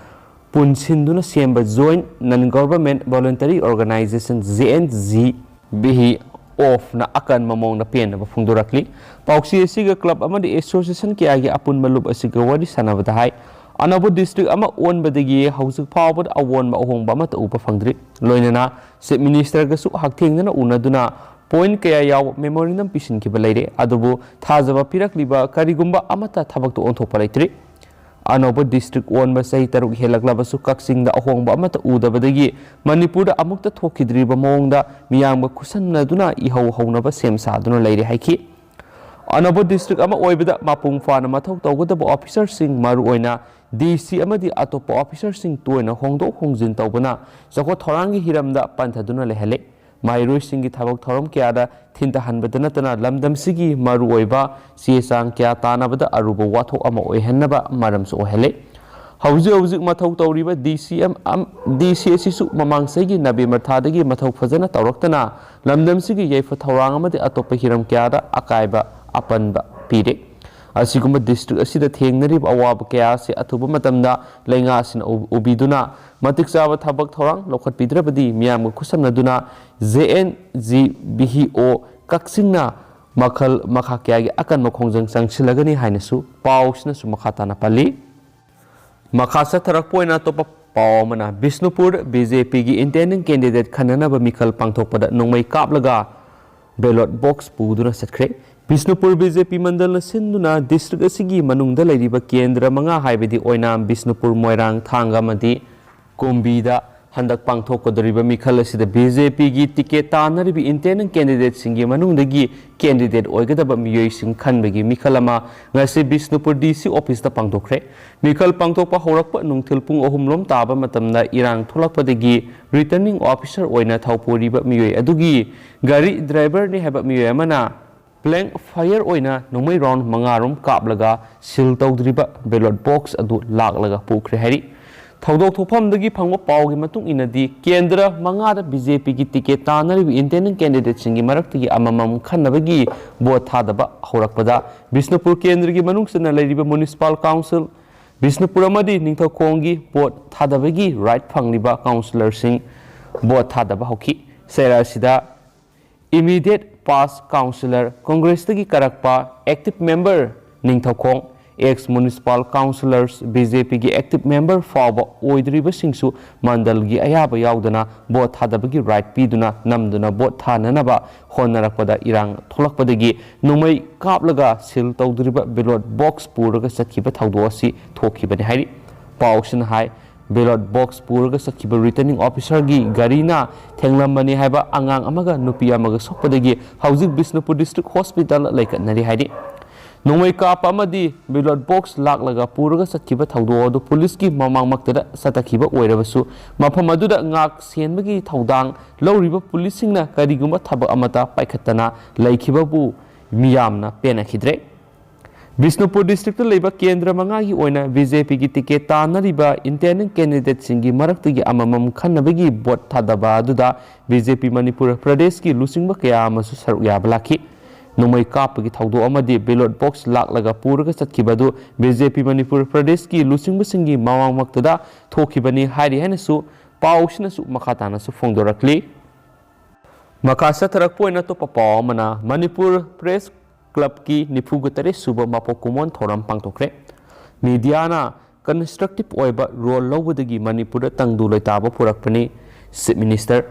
ꯄꯨꯟꯁꯤꯟꯗꯨꯅ ꯁꯦꯝꯕ Joint Non Government Voluntary Organization, J N G B H O ꯅ ꯑꯀꯟꯕ ꯃꯑꯣꯡꯗ ꯄꯦꯟꯅꯕ ꯐꯣꯡꯗꯣꯔꯛꯂꯤ꯫ ꯄꯥꯎꯆꯦ ꯑꯁꯤꯒ ꯀ꯭ꯂꯕ ꯑꯃꯗꯤ ꯑꯦꯁꯣꯁꯤꯌꯦꯁꯟ ꯀꯌꯥꯒꯤ ꯑꯄꯨꯟꯕ ꯂꯨꯞ ꯑꯁꯤꯒ ꯋꯥꯔꯤ ꯁꯥꯟꯅꯕꯗ ꯍꯥꯏ, ꯑꯅꯧꯕ ꯗꯤꯁꯇ꯭ꯔꯤꯛ ꯑꯃ ꯑꯣꯟꯕꯗꯒꯤ ꯍꯧꯖꯤꯛ ꯐꯥꯎꯕꯗ ꯑꯑꯣꯟꯕ ꯑꯍꯣꯡꯕ ꯑꯃꯠꯇ ꯎꯕ ꯐꯪꯗ꯭ꯔꯤ꯫ ꯂꯣꯏꯅꯅ ꯆꯤꯐ ꯃꯤꯅꯤꯁꯇꯔꯒꯁꯨ ꯍꯛꯊꯦꯡꯅꯅ ꯎꯅꯗꯨꯅ ꯄꯣꯏꯟꯠ ꯀꯌꯥ ꯌꯥꯎꯕ ꯃꯦꯃꯣꯔꯦꯟꯗꯝ ꯄꯤꯁꯤꯟꯈꯤꯕ ꯂꯩꯔꯦ, ꯑꯗꯨꯕꯨ ꯊꯥꯖꯕ ꯄꯤꯔꯛꯂꯤꯕ ꯀꯔꯤꯒꯨꯝꯕ ꯑꯃꯠꯇ ꯊꯕꯛꯇ ꯑꯣꯟꯊꯣꯛꯄ ꯂꯩꯇ꯭ꯔꯤ꯫ ꯑꯅꯧꯕ ꯗꯤꯁꯇ꯭ꯔꯤꯛ ꯑꯣꯟꯕ ꯆꯍꯤ ꯇꯔꯨꯛ ꯍꯦꯜꯂꯛꯂꯕꯁꯨ ꯀꯛꯆꯤꯡꯗ ꯑꯍꯣꯡꯕ ꯑꯃꯠꯇ ꯎꯗꯕꯗꯒꯤ ꯃꯅꯤꯄꯨꯔꯗ ꯑꯃꯨꯛꯇ ꯊꯣꯛꯈꯤꯗ꯭ꯔꯤꯕ ꯃꯑꯣꯡꯗ ꯃꯤꯌꯥꯝꯒ ꯈꯨꯠꯁꯝꯅꯗꯨꯅ ꯏꯍꯧ ꯍꯧꯅꯕ ꯁꯦꯝ ꯁꯥꯗꯨꯅ ꯂꯩꯔꯦ ꯍꯥꯏꯈꯤ꯫ ꯑꯅꯧꯕ ꯗꯤꯁꯇ꯭ꯔꯤꯛ ꯑꯃ ꯑꯣꯏꯕꯗ ꯃꯄꯨꯡ ꯐꯥꯅ ꯃꯊꯧ ꯇꯧꯒꯗꯕ ꯑꯣꯐꯤꯁꯥꯔꯁꯤꯡ, ꯃꯔꯨꯑꯣꯏꯅ ꯗꯤ ꯁꯤ ꯑꯃꯗꯤ ꯑꯇꯣꯞꯄ ꯑꯣꯐꯤꯁꯥꯔꯁꯤꯡ ꯇꯣꯏꯅ ꯍꯣꯡꯗꯣꯛ ꯍꯣꯡꯖꯤꯟ ꯇꯧꯕꯅ ꯆꯥꯎꯈꯠ ꯊꯧꯔꯥꯡꯒꯤ ꯍꯤꯔꯝꯗ ꯄꯟꯊꯗꯨꯅ ꯂꯩꯍꯜꯂꯦ꯫ ꯃꯍꯩꯔꯣꯏꯁꯤꯡꯒꯤ ꯊꯕꯛ ꯊꯧꯔꯝ ꯀꯌꯥꯗ ꯊꯤꯟꯊꯍꯟꯕꯗ ꯅꯠꯇꯅ ꯂꯝꯗꯝꯁꯤꯒꯤ ꯃꯔꯨꯑꯣꯏꯕ ꯆꯦ ꯆꯥꯡ ꯀꯌꯥ ꯇꯥꯟꯅꯕꯗ ꯑꯔꯨꯕ ꯋꯥꯊꯣꯛ ꯑꯃ ꯑꯣꯏꯍꯟꯅꯕ ꯃꯔꯝꯁꯨ ꯑꯣꯏꯍꯜꯂꯤ꯫ ꯍꯧꯖꯤꯛ ꯍꯧꯖꯤꯛ ꯃꯊꯧ ꯇꯧꯔꯤꯕ ꯗꯤ ꯁꯤ ꯑꯦꯝ, ꯑꯝ, ꯗꯤ ꯁꯤ ꯑꯁꯤꯁꯨ ꯃꯃꯥꯡ ꯆꯍꯤꯒꯤ ꯅꯕꯦꯝꯕꯔ ꯊꯥꯗꯒꯤ ꯃꯊꯧ ꯐꯖꯅ ꯇꯧꯔꯛꯇꯅ ꯂꯝꯗꯝꯁꯤꯒꯤ ꯌꯥꯏꯐ ꯊꯧꯔꯥꯡ ꯑꯃꯗꯤ ꯑꯇꯣꯞꯄ ꯍꯤꯔꯝ ꯀꯌꯥꯗ ꯑꯀꯥꯏꯕ ꯑꯄꯟꯕ ꯄꯤꯔꯦ꯫ ꯑꯁꯤꯒꯨꯝꯕ ꯗꯤꯁꯇ꯭ꯔꯤꯛ ꯑꯁꯤꯗ ꯊꯦꯡꯅꯔꯤꯕ ꯑꯋꯥꯕ ꯀꯌꯥ ꯑꯁꯤ ꯑꯊꯨꯕ ꯃꯇꯝꯗ ꯂꯩꯉꯥꯛ ꯑꯁꯤꯅ ꯎ-, ꯎꯕꯤꯗꯨꯅ ꯃꯇꯤꯛ ꯆꯥꯕ ꯊꯕꯛ ꯊꯧꯔꯥꯡ ꯂꯧꯈꯠꯄꯤꯗ꯭ꯔꯕꯗꯤ ꯃꯤꯌꯥꯝꯒ ꯈꯨꯠꯁꯝꯅꯗꯨꯅ J N G B H O ꯀꯛꯆꯤꯡꯅ ꯃꯈꯜ ꯃꯈꯥ ꯀꯌꯥꯒꯤ ꯑꯀꯟꯕ ꯈꯣꯡꯖꯪ ꯆꯪꯁꯤꯜꯂꯒꯅꯤ ꯍꯥꯏꯅꯁꯨ ꯄꯥꯎꯁꯤꯅꯁꯨ ꯃꯈꯥ ꯇꯥꯅ ꯄꯜꯂꯤ꯫ ꯃꯈꯥ ꯆꯠꯊꯔꯛꯄ ꯑꯣꯏꯅ ꯑꯇꯣꯞꯄ ꯄꯥꯎ ꯑꯃꯅ, ꯕꯤꯁꯅꯨꯄꯨꯔ ꯕꯤ ꯖꯦ ꯄꯤꯒꯤ ꯏꯟꯇꯦꯟꯗꯤꯡ ꯀꯦꯟꯗꯤꯗꯦꯠ ꯈꯟꯅꯅꯕ ꯃꯤꯈꯜ ꯄꯥꯡꯊꯣꯛꯄꯗ ꯅꯣꯡꯃꯩ ꯀꯥꯞꯂꯒ ꯕꯦꯂꯣꯠ ꯕꯣꯛꯁ ꯄꯨꯗꯨꯅ ꯆꯠꯈ꯭ꯔꯦ꯫ ꯕꯤꯁꯅꯨꯄꯨꯔ ꯕꯤ ꯖꯦ ꯄꯤ ꯃꯟꯗꯜꯅ ꯁꯤꯟꯗꯨꯅ ꯗꯤꯁꯇ꯭ꯔꯤꯛ ꯑꯁꯤꯒꯤ ꯃꯅꯨꯡꯗ ꯂꯩꯔꯤꯕ ꯀꯦꯟꯗ꯭ꯔ ꯃꯉꯥ, ꯍꯥꯏꯕꯗꯤ ꯑꯣꯏꯅꯥꯝ, ꯕꯤꯁꯅꯨꯄꯨꯔ, ꯃꯣꯏꯔꯥꯡ, ꯊꯥꯡꯒ ꯑꯃꯗꯤ ꯀꯨꯝꯕꯤꯗ ꯍꯟꯗꯛ ꯄꯥꯡꯊꯣꯛꯀꯗꯧꯔꯤꯕ ꯃꯤꯈꯜ ꯑꯁꯤꯗ ꯕꯤ ꯖꯦ ꯄꯤꯒꯤ ꯇꯤꯀꯦꯠ ꯇꯥꯟꯅꯔꯤꯕ ꯏꯟꯇꯦꯟꯗꯤꯡ ꯀꯦꯟꯗꯤꯗꯦꯠꯁꯤꯡꯒꯤ ꯃꯅꯨꯡꯗꯒꯤ ꯀꯦꯟꯗꯤꯗꯦꯠ ꯑꯣꯏꯒꯗꯕ ꯃꯤꯑꯣꯏꯁꯤꯡ ꯈꯟꯕꯒꯤ ꯃꯤꯈꯜ ꯑꯃ ꯉꯁꯤ ꯕꯤꯁꯅꯨꯄꯨꯔ ꯗꯤ ꯁꯤ ꯑꯣꯐꯤꯁꯇ ꯄꯥꯡꯊꯣꯛꯈ꯭ꯔꯦ꯫ ꯃꯤꯈꯜ ꯄꯥꯡꯊꯣꯛꯄ ꯍꯧꯔꯛꯄ ꯅꯨꯡꯊꯤꯜ ꯄꯨꯡ ꯑꯍꯨꯝ ꯂꯣꯝ ꯇꯥꯕ ꯃꯇꯝꯗ ꯏꯔꯥꯡ ꯊꯣꯛꯂꯛꯄꯗꯒꯤ ꯔꯤꯇꯔꯅꯤꯡ ꯑꯣꯐꯤꯁꯥꯔ ꯑꯣꯏꯅ ꯊꯧ ꯄꯨꯔꯤꯕ ꯃꯤꯑꯣꯏ ꯑꯗꯨꯒꯤ ꯒꯥꯔꯤ ꯗ꯭ꯔꯥꯏꯚꯔꯅꯤ ꯍꯥꯏꯕ ꯃꯤꯑꯣꯏ ꯑꯃꯅ ꯕ꯭ꯂꯦꯡ ꯐꯥꯌꯔ ꯑꯣꯏꯅ ꯅꯣꯡꯃꯩ ꯔꯥꯎꯟ ꯃꯉꯥ ꯔꯣꯝ ꯀꯥꯞꯂꯒ ꯁꯤꯜ ꯇꯧꯗ꯭ꯔꯤꯕ ꯕꯦꯂꯣꯠ ꯕꯣꯛꯁ ꯑꯗꯨ ꯂꯥꯛꯂꯒ ꯄꯨꯈ꯭ꯔꯦ ꯍꯥꯏꯔꯤ꯫ ꯊꯧꯗꯣꯛ ꯊꯣꯛꯐꯝꯗꯒꯤ ꯐꯪꯕ ꯄꯥꯎꯒꯤ ꯃꯇꯨꯡ ꯏꯟꯅꯗꯤ, ꯀꯦꯟꯗ꯭ꯔ ꯃꯉꯥꯗ ꯕꯤ ꯖꯦ ꯄꯤꯒꯤ ꯇꯤꯀꯦꯠ ꯇꯥꯟꯅꯔꯤꯕ ꯏꯟꯗꯤꯄꯦꯟꯗꯦꯟ ꯀꯦꯟꯗꯤꯗꯦꯠꯁꯤꯡꯒꯤ ꯃꯔꯛꯇꯒꯤ ꯑꯃꯃꯝ ꯈꯟꯅꯕꯒꯤ ꯚꯣꯠ ꯊꯥꯗꯕ ꯍꯧꯔꯛꯄꯗ, ꯕꯤꯁꯅꯨꯄꯨꯔ ꯀꯦꯟꯗ꯭ꯔꯒꯤ ꯃꯅꯨꯡ ꯆꯟꯅ ꯂꯩꯔꯤꯕ ꯃ꯭ꯌꯨꯅꯤꯁꯤꯄꯥꯜ ꯀꯥꯎꯟꯁꯤꯜ, ꯕꯤꯁꯅꯨꯄꯨꯔ ꯑꯃꯗꯤ ꯅꯤꯡꯊꯧꯈꯣꯡꯒꯤ ꯚꯣꯠ ꯊꯥꯗꯕꯒꯤ ꯔꯥꯏꯠ ꯐꯪꯂꯤꯕ ꯀꯥꯎꯟꯁꯤꯂꯔꯁꯤꯡ ꯚꯣꯠ ꯊꯥꯗꯕ ꯍꯧꯈꯤ꯫ ꯆꯩꯔꯥ ꯑꯁꯤꯗ ꯏꯃꯤꯗꯤꯌꯦꯠ ꯄꯥꯁ ꯀꯥꯎꯟꯁꯤꯂꯔ, ꯀꯣꯡꯒ꯭ꯔꯦꯁꯇꯒꯤ ꯀꯥꯔꯛꯄ active member Ningthoukhong, ex municipal councillors, B J ꯄꯤꯒꯤ ꯑꯦꯛꯇꯤꯚ ꯃꯦꯝꯕꯔ ꯐꯥꯎꯕ ꯑꯣꯏꯗ꯭ꯔꯤꯕꯁꯤꯡꯁꯨ ꯃꯟꯗꯜꯒꯤ ꯑꯌꯥꯕ ꯌꯥꯎꯗꯅ ꯚꯣꯠ ꯊꯥꯗꯕꯒꯤ ꯔꯥꯏꯠ ꯄꯤꯗꯨꯅ ꯅꯝꯗꯨꯅ ꯚꯣꯠ ꯊꯥꯅꯅꯕ ꯍꯣꯠꯅꯔꯛꯄꯗ ꯏꯔꯥꯡ ꯊꯣꯛꯂꯛꯄꯗꯒꯤ ꯅꯣꯡꯃꯩ ꯀꯥꯞꯂꯒ ꯁꯤꯜ ꯇꯧꯗ꯭ꯔꯤꯕ ꯕꯦꯂꯣꯠ ꯕꯣꯛꯁ ꯄꯨꯔꯒ ꯆꯠꯈꯤꯕ ꯊꯧꯗꯣꯛ ꯑꯁꯤ ꯊꯣꯛꯈꯤꯕꯅꯤ ꯍꯥꯏꯔꯤ꯫ ꯄꯥꯎꯁꯤꯅ ꯍꯥꯏ, ꯕꯦꯂꯣꯠ ꯕꯣꯛꯁ ꯄꯨꯔꯒ ꯆꯠꯈꯤꯕ ꯔꯤꯇꯔꯅꯤꯡ ꯑꯣꯐꯤꯁꯔꯒꯤ ꯒꯥꯔꯤꯅ ꯊꯦꯡꯂꯝꯕꯅꯤ ꯍꯥꯏꯕ ꯑꯉꯥꯡ ꯑꯃꯒ ꯅꯨꯄꯤ ꯑꯃꯒ ꯁꯣꯛꯄꯗꯒꯤ ꯍꯧꯖꯤꯛ ꯕꯤꯁꯅꯨꯄꯨꯔ ꯗꯤꯁꯇ꯭ꯔꯤꯛ ꯍꯣꯁꯄꯤꯇꯥꯜꯗ ꯂꯩꯈꯠꯅꯔꯤ ꯍꯥꯏꯔꯤ꯫ ꯅꯣꯡꯃꯩ ꯀꯥꯞꯄ ꯑꯃꯗꯤ ꯕꯦꯂꯣꯠ ꯕꯣꯛꯁ ꯂꯥꯛꯂꯒ ꯄꯨꯔꯒ ꯆꯠꯈꯤꯕ ꯊꯧꯗꯣꯛ ꯑꯗꯨ ꯄꯨꯂꯤꯁꯀꯤ ꯃꯃꯥꯡꯃꯛꯇꯗ ꯆꯠꯊꯈꯤꯕ ꯑꯣꯏꯔꯕꯁꯨ, ꯃꯐꯝ ꯑꯗꯨꯗ ꯉꯥꯛ ꯁꯦꯟꯕꯒꯤ ꯊꯧꯗꯥꯡ ꯂꯧꯔꯤꯕ ꯄꯨꯂꯤꯁꯁꯤꯡꯅ ꯀꯔꯤꯒꯨꯝꯕ ꯊꯕꯛ ꯑꯃꯠꯇ ꯄꯥꯏꯈꯠꯇꯅ ꯂꯩꯈꯤꯕꯕꯨ ꯃꯤꯌꯥꯝꯅ ꯄꯦꯟꯅꯈꯤꯗ꯭ꯔꯦ꯫ ꯕꯤꯁꯅꯨꯄꯨꯔ ꯗꯤꯁꯇ꯭ꯔꯤꯛꯇ ꯂꯩꯕ ꯀꯦꯟꯗ꯭ꯔ ꯃꯉꯥꯒꯤ ꯑꯣꯏꯅ ꯕꯤ ꯖꯦ ꯄꯤꯒꯤ ꯇꯤꯀꯦꯠ ꯇꯥꯟꯅꯔꯤꯕ ꯏꯟꯗꯤꯄꯦꯟꯗꯦꯟ ꯀꯦꯟꯗꯤꯗꯦꯠꯁꯤꯡꯒꯤ ꯃꯔꯛꯇꯒꯤ ꯑꯃꯃꯝ ꯈꯟꯅꯕꯒꯤ ꯚꯣꯠ ꯊꯥꯗꯕ ꯑꯗꯨꯗ ꯕꯤ ꯖꯦ ꯄꯤ ꯃꯅꯤꯄꯨꯔ ꯄ꯭ꯔꯗꯦꯁꯀꯤ ꯂꯨꯆꯤꯡꯕ ꯀꯌꯥ ꯑꯃꯁꯨ ꯁꯔꯨꯛ ꯌꯥꯕ ꯂꯥꯛꯈꯤ꯫ ꯅꯣꯡꯃꯩ ꯀꯥꯞꯄꯒꯤ ꯊꯧꯗꯣꯛ ꯑꯃꯗꯤ ꯕꯦꯂꯣꯠ ꯕꯣꯛꯁ ꯂꯥꯛꯂꯒ ꯄꯨꯔꯒ ꯆꯠꯈꯤꯕ ꯑꯗꯨ ꯕꯤ ꯖꯦ ꯄꯤ ꯃꯅꯤꯄꯨꯔ ꯄ꯭ꯔꯗꯦꯁꯀꯤ ꯂꯨꯆꯤꯡꯕꯁꯤꯡꯒꯤ ꯃꯃꯥꯡꯃꯛꯇꯗ ꯊꯣꯛꯈꯤꯕꯅꯤ ꯍꯥꯏꯔꯤ ꯍꯥꯏꯅꯁꯨ ꯄꯥꯎꯁꯤꯅꯁꯨ ꯃꯈꯥ ꯇꯥꯅꯁꯨ ꯐꯣꯡꯗꯣꯔꯛꯂꯤ꯫ ꯃꯈꯥ ꯆꯠꯊꯔꯛꯄ ꯑꯣꯏꯅ ꯑꯇꯣꯞꯄ ꯄꯥꯎ ꯑꯃꯅ, ꯃꯅꯤꯄꯨꯔ ꯄ꯭ꯔꯦꯁ ꯀ꯭ꯂꯕꯀꯤ ꯅꯤꯐꯨꯒ ꯇꯔꯦꯠ ꯁꯨꯕ ꯃꯄꯣꯛ ꯀꯨꯝꯑꯣꯟ ꯊꯧꯔꯝ ꯄꯥꯡꯊꯣꯛꯈ꯭ꯔꯦ꯫ ꯃꯤꯗꯤꯌꯥꯅ ꯀꯟꯁꯇ꯭ꯔꯛꯇꯤꯚ ꯑꯣꯏꯕ ꯔꯣꯜ ꯂꯧꯕꯗꯒꯤ ꯃꯅꯤꯄꯨꯔꯗ ꯇꯪꯗꯨ ꯂꯩꯇꯥꯕ ꯄꯨꯔꯛꯄꯅꯤ, chief minister.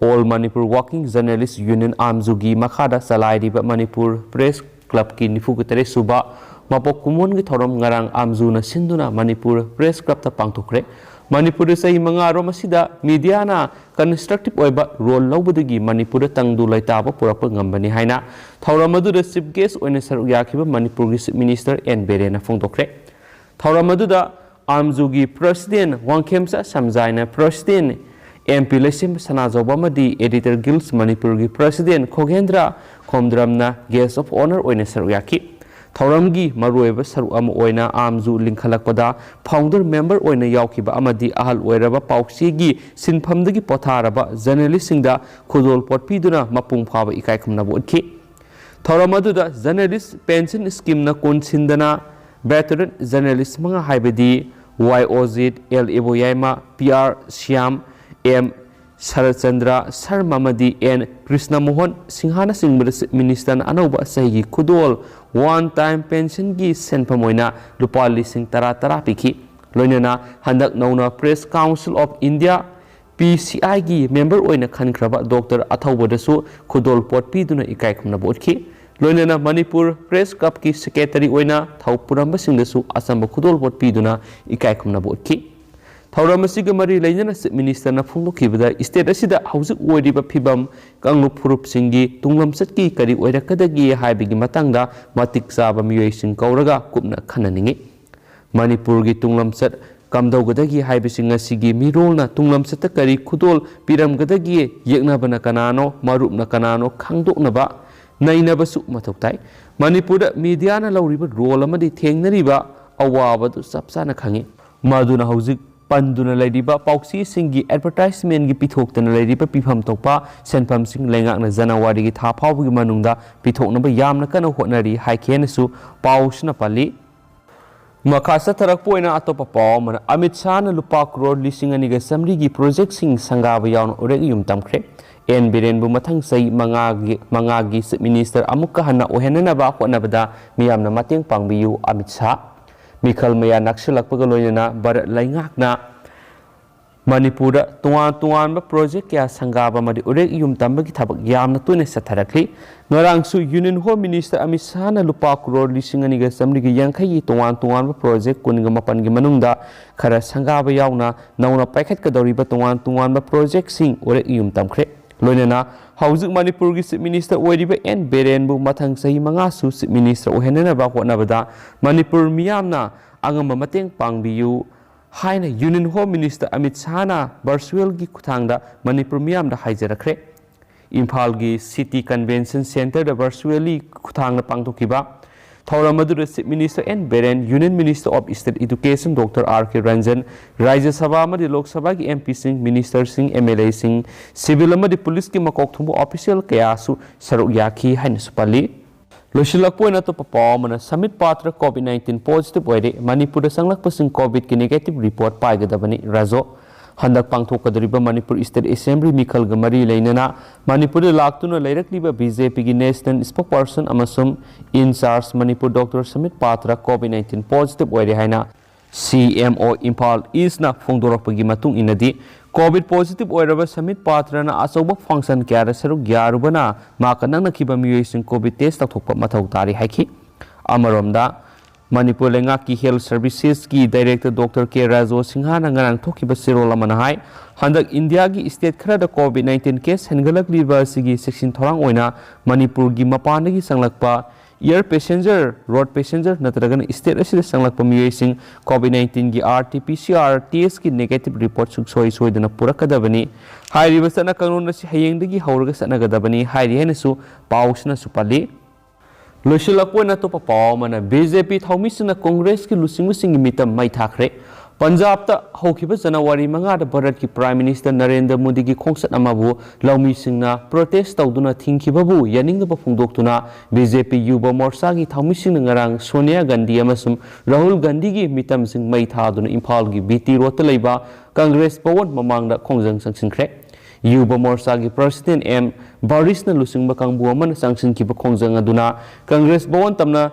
All Manipur working journalist union, ꯑꯥꯝꯖꯨꯒꯤ ꯃꯈꯥꯗ ꯆꯂꯥꯏꯔꯤꯕ ꯃꯅꯤꯄꯨꯔ ꯄ꯭ꯔꯦꯁ ꯀ꯭ꯂꯕꯀꯤ ꯅꯤꯐꯨꯒ ꯇꯔꯦꯠ ꯁꯨꯕ ꯃꯄꯣꯛ ꯀꯨꯝꯑꯣꯟꯒꯤ ꯊꯧꯔꯝ ꯉꯔꯥꯡ ꯑꯥꯝꯖꯨꯅ ꯁꯤꯟꯗꯨꯅ ꯃꯅꯤꯄꯨꯔ ꯄ꯭ꯔꯦꯁ ꯀ꯭ꯂꯕꯇ ꯄꯥꯡꯊꯣꯛꯈ꯭ꯔꯦ꯫ ꯃꯅꯤꯄꯨꯔꯗ ꯆꯍꯤ ꯃꯉꯥꯔꯣꯝ ꯑꯁꯤꯗ ꯃꯤꯗꯤꯌꯥꯅ ꯀꯟꯁꯇ꯭ꯔꯛꯇꯤꯚ ꯑꯣꯏꯕ ꯔꯣꯜ ꯂꯧꯕꯗꯒꯤ ꯃꯅꯤꯄꯨꯔꯗ ꯇꯪꯗꯨ ꯂꯩꯇꯥꯕ ꯄꯨꯔꯛꯄ ꯉꯝꯕꯅꯤ ꯍꯥꯏꯅ ꯊꯧꯔꯝ ꯑꯗꯨꯗ ꯆꯤꯐ ꯒꯦꯁ ꯑꯣꯏꯅ ꯁꯔꯨꯛ ꯌꯥꯈꯤꯕ ꯃꯅꯤꯄꯨꯔꯒꯤ ꯆꯤꯐ ꯃꯤꯅꯤꯁꯇꯔ ꯑꯦꯟ ꯕꯤꯔꯦꯟꯅ ꯐꯣꯡꯗꯣꯛꯈ꯭ꯔꯦ꯫ ꯊꯧꯔꯝ ꯑꯗꯨꯗ ꯑꯥꯝꯖꯨꯒꯤ ꯄ꯭ꯔꯁꯤꯗꯦꯟ ꯋꯥꯡꯈꯦꯝꯆꯥ ꯁꯝꯖꯥꯏꯅ president, M P Leishemba Sanajaoba ꯑꯃꯗꯤ ꯑꯦꯗꯤꯇꯔ ꯒꯤꯜꯁ ꯃꯅꯤꯄꯨꯔꯒꯤ ꯄ꯭ꯔꯁꯤꯗꯦꯟ ꯈꯣꯒꯦꯟꯗ꯭ꯔ ꯈꯣꯝꯗ꯭ꯔꯝꯅ ꯒꯦꯁ ꯑꯣꯐ ꯑꯣꯅꯔ ꯑꯣꯏꯅ ꯁꯔꯨꯛ ꯌꯥꯈꯤ꯫ ꯊꯧꯔꯝꯒꯤ ꯃꯔꯨꯑꯣꯏꯕ ꯁꯔꯨꯛ ꯑꯃ ꯑꯣꯏꯅ ꯑꯥꯝꯖꯨ ꯂꯤꯡꯈꯠꯂꯛꯄꯗ ꯐꯥꯎꯟꯗꯔ ꯃꯦꯝꯕꯔ ꯑꯣꯏꯅ ꯌꯥꯎꯈꯤꯕ ꯑꯃꯗꯤ ꯑꯍꯜ ꯑꯣꯏꯔꯕ ꯄꯥꯎꯆꯦꯒꯤ ꯁꯤꯟꯐꯝꯗꯒꯤ ꯄꯣꯊꯥꯔꯕ ꯖꯔꯅꯦꯂꯤꯁꯁꯤꯡꯗ ꯈꯨꯗꯣꯜ ꯄꯣꯠ ꯄꯤꯗꯨꯅ ꯃꯄꯨꯡ ꯐꯥꯕ ꯏꯀꯥꯏ ꯈꯨꯝꯅꯕ ꯎꯠꯈꯤ꯫ ꯊꯧꯔꯝ ꯑꯗꯨꯗ ꯖꯔꯅꯦꯂꯤꯁ ꯄꯦꯟꯁꯟ ꯁ꯭ꯀꯤꯝꯅ ꯀꯣꯟꯁꯤꯟꯗꯅ ꯚꯦꯇꯔꯟ ꯖꯔꯅꯦꯂꯤꯁ ꯃꯉꯥ ꯍꯥꯏꯕꯗꯤ Y Ojit, L Iboyaima, P R Shyam, M Sharatchandra Sharma ꯑꯃꯗꯤ ꯑꯦꯟ ꯀ꯭ꯔꯤꯁꯅꯃꯣꯍꯟ ꯁꯤꯡꯍꯥꯅꯆꯤꯡꯕꯗ ꯆꯤꯐ ꯃꯤꯅꯤꯁꯇꯔꯅ ꯑꯅꯧꯕ ꯆꯍꯤꯒꯤ ꯈꯨꯗꯣꯜ ꯋꯥꯟ ꯇꯥꯏꯝ ꯄꯦꯟꯁꯟꯒꯤ ꯁꯦꯟꯐꯝ ꯑꯣꯏꯅ ꯂꯨꯄꯥ ꯂꯤꯁꯤꯡ ꯇꯔꯥ ꯇꯔꯥ ꯄꯤꯈꯤ꯫ ꯂꯣꯏꯅꯅ ꯍꯟꯗꯛ ꯅꯧꯅ ꯄ꯭ꯔꯦꯁ ꯀꯥꯎꯟꯁꯤꯜ ꯑꯣꯐ ꯏꯟꯗꯤꯌꯥ, ꯄꯤ ꯁꯤ ꯑꯥꯏꯒꯤ ꯃꯦꯝꯕꯔ ꯑꯣꯏꯅ ꯈꯟꯈ꯭ꯔꯕ ꯗꯣꯛꯇꯔ ꯑꯊꯧꯕꯗꯁꯨ ꯈꯨꯗꯣꯜ ꯄꯣꯠ ꯄꯤꯗꯨꯅ ꯏꯀꯥꯏ ꯈꯨꯝꯅꯕ ꯎꯠꯈꯤ꯫ ꯂꯣꯏꯅꯅ ꯃꯅꯤꯄꯨꯔ ꯄ꯭ꯔꯦꯁ ꯀ꯭ꯂꯕꯀꯤ ꯁꯦꯀ꯭ꯔꯦꯇꯔꯤ ꯑꯣꯏꯅ ꯊꯧ ꯄꯨꯔꯝꯕꯁꯤꯡꯗꯁꯨ ꯑꯆꯝꯕ ꯈꯨꯗꯣꯜ ꯄꯣꯠ ꯄꯤꯗꯨꯅ ꯏꯀꯥꯏ ꯈꯨꯝꯅꯕ ꯎꯠꯈꯤ꯫ ꯊꯧꯔꯝ ꯑꯁꯤꯒ ꯃꯔꯤ ꯂꯩꯅꯅ ꯆꯤꯐ ꯃꯤꯅꯤꯁꯇꯔꯅ ꯐꯣꯡꯗꯣꯛꯈꯤꯕꯗ ꯁ꯭ꯇꯦꯠ ꯑꯁꯤꯗ ꯍꯧꯖꯤꯛ ꯑꯣꯏꯔꯤꯕ ꯐꯤꯕꯝ, ꯀꯥꯡꯂꯨꯞ ꯐꯨꯔꯨꯞꯁꯤꯡꯒꯤ ꯇꯨꯡꯂꯝꯆꯠꯀꯤ ꯀꯔꯤ ꯑꯣꯏꯔꯛꯀꯗꯒꯦ ꯍꯥꯏꯕꯒꯤ ꯃꯇꯥꯡꯗ ꯃꯇꯤꯛ ꯆꯥꯕ ꯃꯤꯑꯣꯏꯁꯤꯡ ꯀꯧꯔꯒ ꯀꯨꯞꯅ ꯈꯟꯅꯅꯤꯡꯏ꯫ ꯃꯅꯤꯄꯨꯔꯒꯤ ꯇꯨꯡꯂꯝꯆꯠ ꯀꯝꯗꯧꯒꯗꯒꯦ ꯍꯥꯏꯕꯁꯤꯡ ꯑꯁꯤꯒꯤ ꯃꯤꯔꯣꯜꯅ ꯇꯨꯡꯂꯝꯆꯠꯇ ꯀꯔꯤ ꯈꯨꯗꯣꯜ ꯄꯤꯔꯝꯒꯗꯒꯦ, ꯌꯦꯛꯅꯕꯅ ꯀꯅꯥꯅꯣ, ꯃꯔꯨꯞꯅ ꯀꯅꯥꯅꯣ ꯈꯪꯗꯣꯛꯅꯕ ꯅꯩꯅꯕꯁꯨ ꯃꯊꯧ ꯇꯥꯏ꯫ ꯃꯅꯤꯄꯨꯔꯗ ꯃꯤꯗꯤꯌꯥꯅ ꯂꯧꯔꯤꯕ ꯔꯣꯜ ꯑꯃꯗꯤ ꯊꯦꯡꯅꯔꯤꯕ ꯑꯋꯥꯕꯗꯨ ꯆꯞ ꯆꯥꯅ ꯈꯪꯏ꯫ ꯃꯗꯨꯅ ꯍꯧꯖꯤꯛ ꯄꯟꯗꯨꯅ ꯂꯩꯔꯤꯕ ꯄꯥꯎꯆꯦꯁꯤꯡꯒꯤ ꯑꯦꯗꯚꯔꯇꯥꯏꯖꯃꯦꯟꯒꯤ ꯄꯤꯊꯣꯛꯇꯅ ꯂꯩꯔꯤꯕ ꯄꯤꯐꯝ ꯊꯣꯛꯄ ꯁꯦꯟꯐꯝꯁꯤꯡ ꯂꯩꯉꯥꯛꯅ ꯖꯅꯋꯥꯔꯤꯒꯤ ꯊꯥ ꯐꯥꯎꯕꯒꯤ ꯃꯅꯨꯡꯗ ꯄꯤꯊꯣꯛꯅꯕ ꯌꯥꯝꯅ ꯀꯟꯅ ꯍꯣꯠꯅꯔꯤ ꯍꯥꯏꯈꯤ ꯍꯥꯏꯅꯁꯨ ꯄꯥꯎꯁꯤꯅ ꯄꯜꯂꯤ꯫ ꯃꯈꯥ ꯆꯠꯊꯔꯛꯄ ꯑꯣꯏꯅ ꯑꯇꯣꯞꯄ ꯄꯥꯎ ꯑꯃꯅ, ꯑꯃꯤꯠ ꯁꯥꯍꯅ ꯂꯨꯄꯥ ꯀ꯭ꯔꯣꯔ ꯂꯤꯁꯤꯡ ꯑꯅꯤꯒ ꯆꯥꯃꯔꯤꯒꯤ ꯄ꯭ꯔꯣꯖꯦꯛꯁꯤꯡ ꯁꯪꯒꯥꯕ ꯌꯥꯎꯅ ꯎꯔꯦꯛ ꯌꯨꯝ ꯇꯝꯈ꯭ꯔꯦ꯫ ꯑꯦꯟ ꯕꯤꯔꯦꯟꯕꯨ ꯃꯊꯪ ꯆꯍꯤ ꯃꯉꯥꯒꯤ, ꯃꯉꯥꯒꯤ ꯆꯤꯐ ꯃꯤꯅꯤꯁꯇꯔ ꯑꯃꯨꯛꯀ ꯍꯟꯅ ꯑꯣꯏꯍꯟꯅꯅꯕ ꯍꯣꯠꯅꯕꯗ ꯃꯤꯌꯥꯝꯅ ꯃꯇꯦꯡ ꯄꯥꯡꯕꯤꯌꯨ, ꯑꯃꯤꯠ ꯁꯥꯍ꯫ ꯃꯤꯈꯜ ꯃꯌꯥ ꯅꯛꯁꯤꯜꯂꯛꯄꯒ ꯂꯣꯏꯅꯅ ꯚꯥꯔꯠ ꯂꯩꯉꯥꯛꯅ ꯃꯅꯤꯄꯨꯔꯗ ꯇꯣꯉꯥꯟ ꯇꯣꯉꯥꯟꯕ ꯄ꯭ꯔꯣꯖꯦꯛ ꯀꯌꯥ ꯁꯪꯒꯥꯕ ꯑꯃꯗꯤ ꯎꯔꯦꯛ ꯌꯨꯝ ꯇꯝꯕꯒꯤ ꯊꯕꯛ ꯌꯥꯝꯅ ꯇꯣꯏꯅ ꯆꯠꯊꯔꯛꯂꯤ꯫ ꯉꯔꯥꯡꯁꯨ ꯌꯨꯅꯤꯌꯟ ꯍꯣꯝ ꯃꯤꯅꯤꯁꯇꯔ ꯑꯃꯤꯠ ꯁꯥꯍꯅ ꯂꯨꯄꯥ ꯀ꯭ꯔꯣꯔ ꯂꯤꯁꯤꯡ ꯑꯅꯤꯒ ꯆꯥꯃꯔꯤꯒ ꯌꯥꯡꯈꯩꯒꯤ ꯇꯣꯉꯥꯟ ꯇꯣꯉꯥꯟꯕ ꯄ꯭ꯔꯣꯖꯦꯛ ꯀꯨꯟꯒ ꯃꯥꯄꯟꯒꯤ ꯃꯅꯨꯡꯗ ꯈꯔ ꯁꯪꯒꯥꯕ ꯌꯥꯎꯅ ꯅꯧꯅ ꯄꯥꯏꯈꯠꯀꯗꯧꯔꯤꯕ ꯇꯣꯉꯥꯟ ꯇꯣꯉꯥꯟꯕ ꯄ꯭ꯔꯣꯖꯦꯛꯁꯤꯡ ꯎꯔꯦꯛ ꯌꯨꯝ ꯇꯝꯈ꯭ꯔꯦ꯫ ꯂꯣꯏꯅꯅ ꯍꯧꯖꯤꯛ ꯃꯅꯤꯄꯨꯔꯒꯤ ꯆꯤꯐ ꯃꯤꯅꯤꯁꯇꯔ ꯑꯣꯏꯔꯤꯕ ꯑꯦꯟ ꯕꯤꯔꯦꯟꯕꯨ ꯃꯊꯪ ꯆꯍꯤ ꯃꯉꯥꯁꯨ ꯆꯤꯐ ꯃꯤꯅꯤꯁꯇꯔ ꯑꯣꯏꯍꯟꯅꯅꯕ ꯍꯣꯠꯅꯕꯗ ꯃꯅꯤꯄꯨꯔ ꯃꯤꯌꯥꯝꯅ ꯑꯉꯝꯕ ꯃꯇꯦꯡ ꯄꯥꯡꯕꯤꯌꯨ ꯍꯥꯏꯅ ꯌꯨꯅꯤꯌꯟ ꯍꯣꯝ ꯃꯤꯅꯤꯁꯇꯔ ꯑꯃꯤꯠ ꯁꯥꯍꯅ ꯚꯔꯆꯨꯋꯦꯜꯒꯤ ꯈꯨꯠꯊꯥꯡꯗ ꯃꯅꯤꯄꯨꯔ ꯃꯤꯌꯥꯝꯗ ꯍꯥꯏꯖꯔꯛꯈ꯭ꯔꯦ꯫ ꯏꯝꯐꯥꯜꯒꯤ ꯁꯤꯇꯤ ꯀꯟꯚꯦꯟꯁꯟ ꯁꯦꯟꯇꯔꯗ ꯚꯔꯆꯨꯋꯦꯜꯂꯤ ꯈꯨꯠꯊꯥꯡꯗ ꯄꯥꯡꯊꯣꯛꯈꯤꯕ ꯊꯧꯔꯝ ꯑꯗꯨꯗ Chief Minister N Biren, Union Minister of State Education Doctor R K Ranjan, ꯔꯥꯖ꯭ꯌ ꯁꯚꯥ ꯑꯃꯗꯤ ꯂꯣꯛ ꯁꯚꯥꯒꯤ M P ꯁꯤꯡ, ꯃꯤꯅꯤꯁꯇꯔꯁꯤꯡ, M L A ꯁꯤꯡ, ꯁꯤꯚꯤꯜ ꯑꯃꯗꯤ ꯄꯨꯂꯤꯁꯀꯤ ꯃꯀꯣꯛ ꯊꯣꯡꯕ ꯑꯣꯐꯤꯁꯤꯌꯦꯜ ꯀꯌꯥꯁꯨ ꯁꯔꯨꯛ ꯌꯥꯈꯤ ꯍꯥꯏꯅꯁꯨ ꯄꯜꯂꯤ꯫ ꯂꯣꯏꯁꯤꯜꯂꯛꯄ ꯑꯣꯏꯅ ꯑꯇꯣꯞꯄ ꯄꯥꯎ ꯑꯃꯅ, ꯁꯃꯤꯠ ꯄꯥꯇ꯭ꯔ COVID nineteen positive ꯑꯣꯏꯔꯦ꯫ ꯃꯅꯤꯄꯨꯔꯗ ꯆꯪꯂꯛꯄꯁꯤꯡ COVIDꯀꯤ negative report ꯄꯥꯏꯒꯗꯕꯅꯤ꯫ ꯔꯥꯖꯣ꯫ ꯍꯟꯗꯛ ꯄꯥꯡꯊꯣꯛꯀꯗꯧꯔꯤꯕ ꯃꯅꯤꯄꯨꯔ State Assembly ꯃꯤꯈꯜꯒ ꯃꯔꯤ ꯂꯩꯅꯅ ꯃꯅꯤꯄꯨꯔꯗ ꯂꯥꯛꯇꯨꯅ ꯂꯩꯔꯛꯂꯤꯕ BJPꯒꯤ national spokesperson ꯑꯃꯁꯨꯡ in charge Manipur Doctor submit ꯄꯥꯇ꯭ꯔ COVID nineteen positive ꯑꯣꯏꯔꯦ ꯍꯥꯏꯅ C M O ꯏꯝꯐꯥꯜ Eastꯅ ꯐꯣꯡꯗꯣꯔꯛꯄꯒꯤ ꯃꯇꯨꯡ ꯏꯟꯅꯗꯤ, COVID positive ꯑꯣꯏꯔꯕ ꯁꯃꯤꯠ ꯄꯥꯇ꯭ꯔꯅ ꯑꯆꯧꯕ function ꯀꯌꯥꯗ ꯁꯔꯨꯛ ꯌꯥꯔꯨꯕꯅ ꯃꯍꯥꯛꯀ ꯅꯛꯅꯈꯤꯕ ꯃꯤꯑꯣꯏꯁꯤꯡ COVID test ꯇꯧꯊꯣꯛꯄ ꯃꯊꯧ ꯇꯥꯔꯤ ꯍꯥꯏꯈꯤ꯫ ꯑꯃꯔꯣꯝꯗ, ꯃꯅꯤꯄꯨꯔ ꯂꯩꯉꯥꯛꯀꯤ Health Servicesꯀꯤ Director Doctor K ꯔꯥꯖꯣ ꯁꯤꯡꯍꯥꯅ ꯉꯔꯥꯡ ꯊꯣꯛꯈꯤꯕ ꯆꯦꯔꯣꯜ ꯑꯃꯅ ꯍꯥꯏ, ꯍꯟꯗꯛ ꯏꯟꯗꯤꯌꯥꯒꯤ state ꯈꯔꯗ COVID nineteen case ꯍꯦꯟꯒꯠꯂꯛꯂꯤꯕ ꯑꯁꯤꯒꯤ ꯆꯦꯛꯁꯤꯟ ꯊꯧꯔꯥꯡ ꯑꯣꯏꯅ ꯃꯅꯤꯄꯨꯔꯒꯤ ꯃꯄꯥꯟꯗꯒꯤ ꯆꯪꯂꯛꯄ air passenger, road passenger ꯅꯠꯇ꯭ꯔꯒꯅ state ꯑꯁꯤꯗ ꯆꯪꯂꯛꯄ ꯃꯤꯑꯣꯏꯁꯤꯡ COVID nineteenꯒꯤ RT-PCR testꯀꯤ negative report ꯁꯨꯡꯁꯣꯏ ꯁꯣꯏꯗꯅ ꯄꯨꯔꯛꯀꯗꯕꯅꯤ꯫ ꯍꯥꯏꯔꯤꯕ ꯆꯠꯅ ꯀꯥꯡꯂꯣꯟ ꯑꯁꯤ ꯍꯌꯦꯡꯗꯒꯤ ꯍꯧꯔꯒ ꯆꯠꯅꯒꯗꯕꯅꯤ ꯍꯥꯏꯔꯤ ꯍꯥꯏꯅꯁꯨ ꯄꯥꯎꯁꯤꯅꯁꯨ ꯄꯜꯂꯤ꯫ ꯂꯣꯏꯁꯤꯜꯂꯛꯄ ꯑꯣꯏꯅ ꯑꯇꯣꯞꯄ ꯄꯥꯎ ꯑꯃꯅ, BJP ꯊꯧꯃꯤꯁꯤꯡꯅ ꯀꯪꯒ꯭ꯔꯦꯁꯀꯤ ꯂꯨꯆꯤꯡꯕꯁꯤꯡꯒꯤ ꯃꯤꯇꯝ ꯃꯩ ꯊꯥꯈ꯭ꯔꯦ꯫ ꯄꯟꯖꯥꯕꯇ ꯍꯧꯈꯤꯕ ꯖꯅꯋꯥꯔꯤ ꯃꯉꯥꯗ ꯚꯥꯔꯠꯀꯤ Prime Minister ꯅꯔꯦꯟꯗ꯭ꯔ ꯃꯣꯗꯤꯒꯤ ꯈꯣꯡꯆꯠ ꯑꯃꯕꯨ ꯂꯧꯃꯤꯁꯤꯡꯅ protest ꯇꯧꯗꯨꯅ ꯊꯤꯡꯈꯤꯕꯕꯨ ꯌꯥꯅꯤꯡꯗꯕ ꯐꯣꯡꯗꯣꯛꯇꯨꯅ BJP ꯌꯨꯕ ꯃꯣꯔꯆꯥꯒꯤ ꯊꯧꯃꯤꯁꯤꯡꯅ ꯉꯔꯥꯡ ꯁꯣꯅꯤꯌꯥ ꯒꯥꯟꯙꯤ ꯑꯃꯁꯨꯡ ꯔꯥꯍꯨꯜ ꯒꯥꯟꯙꯤꯒꯤ ꯃꯤꯇꯝꯁꯤꯡ ꯃꯩ ꯊꯥꯗꯨꯅ ꯏꯝꯐꯥꯜꯒꯤ BT Roadꯇ ꯂꯩꯕ ꯀꯪꯒ꯭ꯔꯦꯁ ꯚꯋꯟ ꯃꯃꯥꯡꯗ ꯈꯣꯡꯖꯪ ꯆꯪꯁꯤꯟꯈ꯭ꯔꯦ꯫ ꯌꯨꯕ ꯃꯣꯔꯆꯥꯒꯤ President M ꯕꯥꯔꯤꯁꯅ ꯂꯨꯆꯤꯡꯕ ꯀꯥꯡꯕꯨ ꯑꯃꯅ ꯆꯪꯁꯤꯟꯈꯤꯕ ꯈꯣꯡꯖꯪ ꯑꯗꯨꯅ ꯀꯪꯒ꯭ꯔꯦꯁ ꯚꯋꯟ ꯇꯝꯅ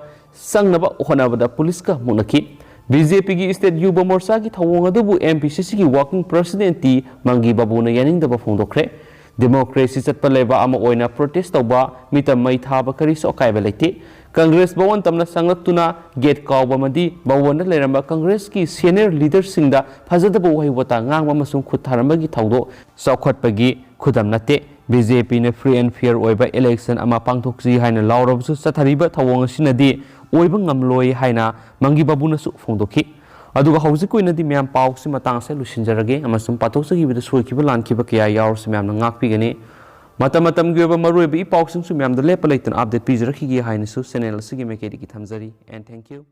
ꯆꯪꯅꯕ ꯍꯣꯠꯅꯕꯗ ꯄꯨꯂꯤꯁꯀ ꯃꯨꯛꯅꯈꯤ꯫ BJPꯒꯤ state ꯌꯨꯕ ꯃꯣꯔꯆꯥꯒꯤ ꯊꯧꯑꯣꯡ ꯑꯗꯨꯕꯨ MPCCꯒꯤ Working President ꯇꯤ ꯃꯪꯒꯤ ꯕꯥꯕꯨꯅ ꯌꯥꯅꯤꯡꯗꯕ ꯐꯣꯡꯗꯣꯛꯈ꯭ꯔꯦ꯫ Democracy ꯆꯠꯄ ꯂꯩꯕꯥꯛ ꯑꯃ ꯑꯣꯏꯅ protest ꯇꯧꯕ, ꯃꯤꯇꯝ ꯃꯩ ꯊꯥꯕ ꯀꯔꯤꯁꯨ ꯑꯀꯥꯏꯕ ꯂꯩꯇꯦ꯫ ꯀꯪꯒ꯭ꯔꯦꯁ ꯚꯋꯟ ꯇꯝꯅ ꯆꯪꯂꯛꯇꯨꯅ gate ꯀꯥꯎꯕ ꯑꯃꯗꯤ ꯚꯋꯟꯗ ꯂꯩꯔꯝꯕ ꯀꯪꯒ꯭ꯔꯦꯁꯀꯤ senior leaderꯁꯤꯡꯗ ꯐꯖꯗꯕ ꯋꯥꯍꯩ ꯋꯥꯇꯥ ꯉꯥꯡꯕ ꯑꯃꯁꯨꯡ ꯈꯨꯠ ꯊꯥꯔꯝꯕꯒꯤ ꯊꯧꯗꯣꯛ ꯆꯥꯎꯈꯠꯄꯒꯤ ꯈꯨꯗꯝ ꯅꯠꯇꯦ꯫ BJPꯅ free and fair ꯑꯣꯏꯕ election ꯑꯃ ꯄꯥꯡꯊꯣꯛꯁꯤ ꯍꯥꯏꯅ ꯂꯥꯎꯔꯕꯁꯨ ꯆꯠꯊꯔꯤꯕ ꯊꯧꯑꯣꯡ ꯑꯁꯤꯅꯗꯤ ꯑꯣꯏꯕ ꯉꯝꯂꯣꯏ ꯍꯥꯏꯅ ꯃꯪꯒꯤ ꯕꯥꯕꯨꯅꯁꯨ ꯐꯣꯡꯗꯣꯛꯈꯤ꯫ ꯑꯗꯨꯒ ꯍꯧꯖꯤꯛꯀꯤ ꯑꯣꯏꯅꯗꯤ ꯃꯌꯥꯝ ꯄꯥꯎꯁꯤ ꯃꯇꯥꯡ ꯑꯁꯤꯗ ꯂꯣꯏꯁꯤꯟꯖꯔꯒꯦ ꯑꯃꯁꯨꯡ ꯄꯥꯊꯣꯛꯆꯈꯤꯕꯗ ꯁꯣꯏꯈꯤꯕ ꯂꯥꯟꯈꯤꯕ ꯀꯌꯥ ꯌꯥꯎꯔꯁꯨ ꯃꯌꯥꯝꯅ ꯉꯥꯛꯄꯤꯒꯅꯤ꯫ ꯃꯇꯝ ꯃꯇꯝꯒꯤ ꯑꯣꯏꯕ ꯃꯔꯨꯑꯣꯏꯕ ꯏ ꯄꯥꯎꯁꯤꯡꯁꯨ ꯃꯌꯥꯝꯗ ꯂꯦꯞꯄ ꯂꯩꯇꯅ ꯑꯞꯗꯦꯠ ꯄꯤꯖꯔꯛꯈꯤꯒꯦ ꯍꯥꯏꯅꯁꯨ ꯆꯦꯅꯦꯜ ꯑꯁꯤꯒꯤ ꯃꯥꯏꯀꯩꯗꯒꯤ ꯊꯝꯖꯔꯤ꯫ And thank you.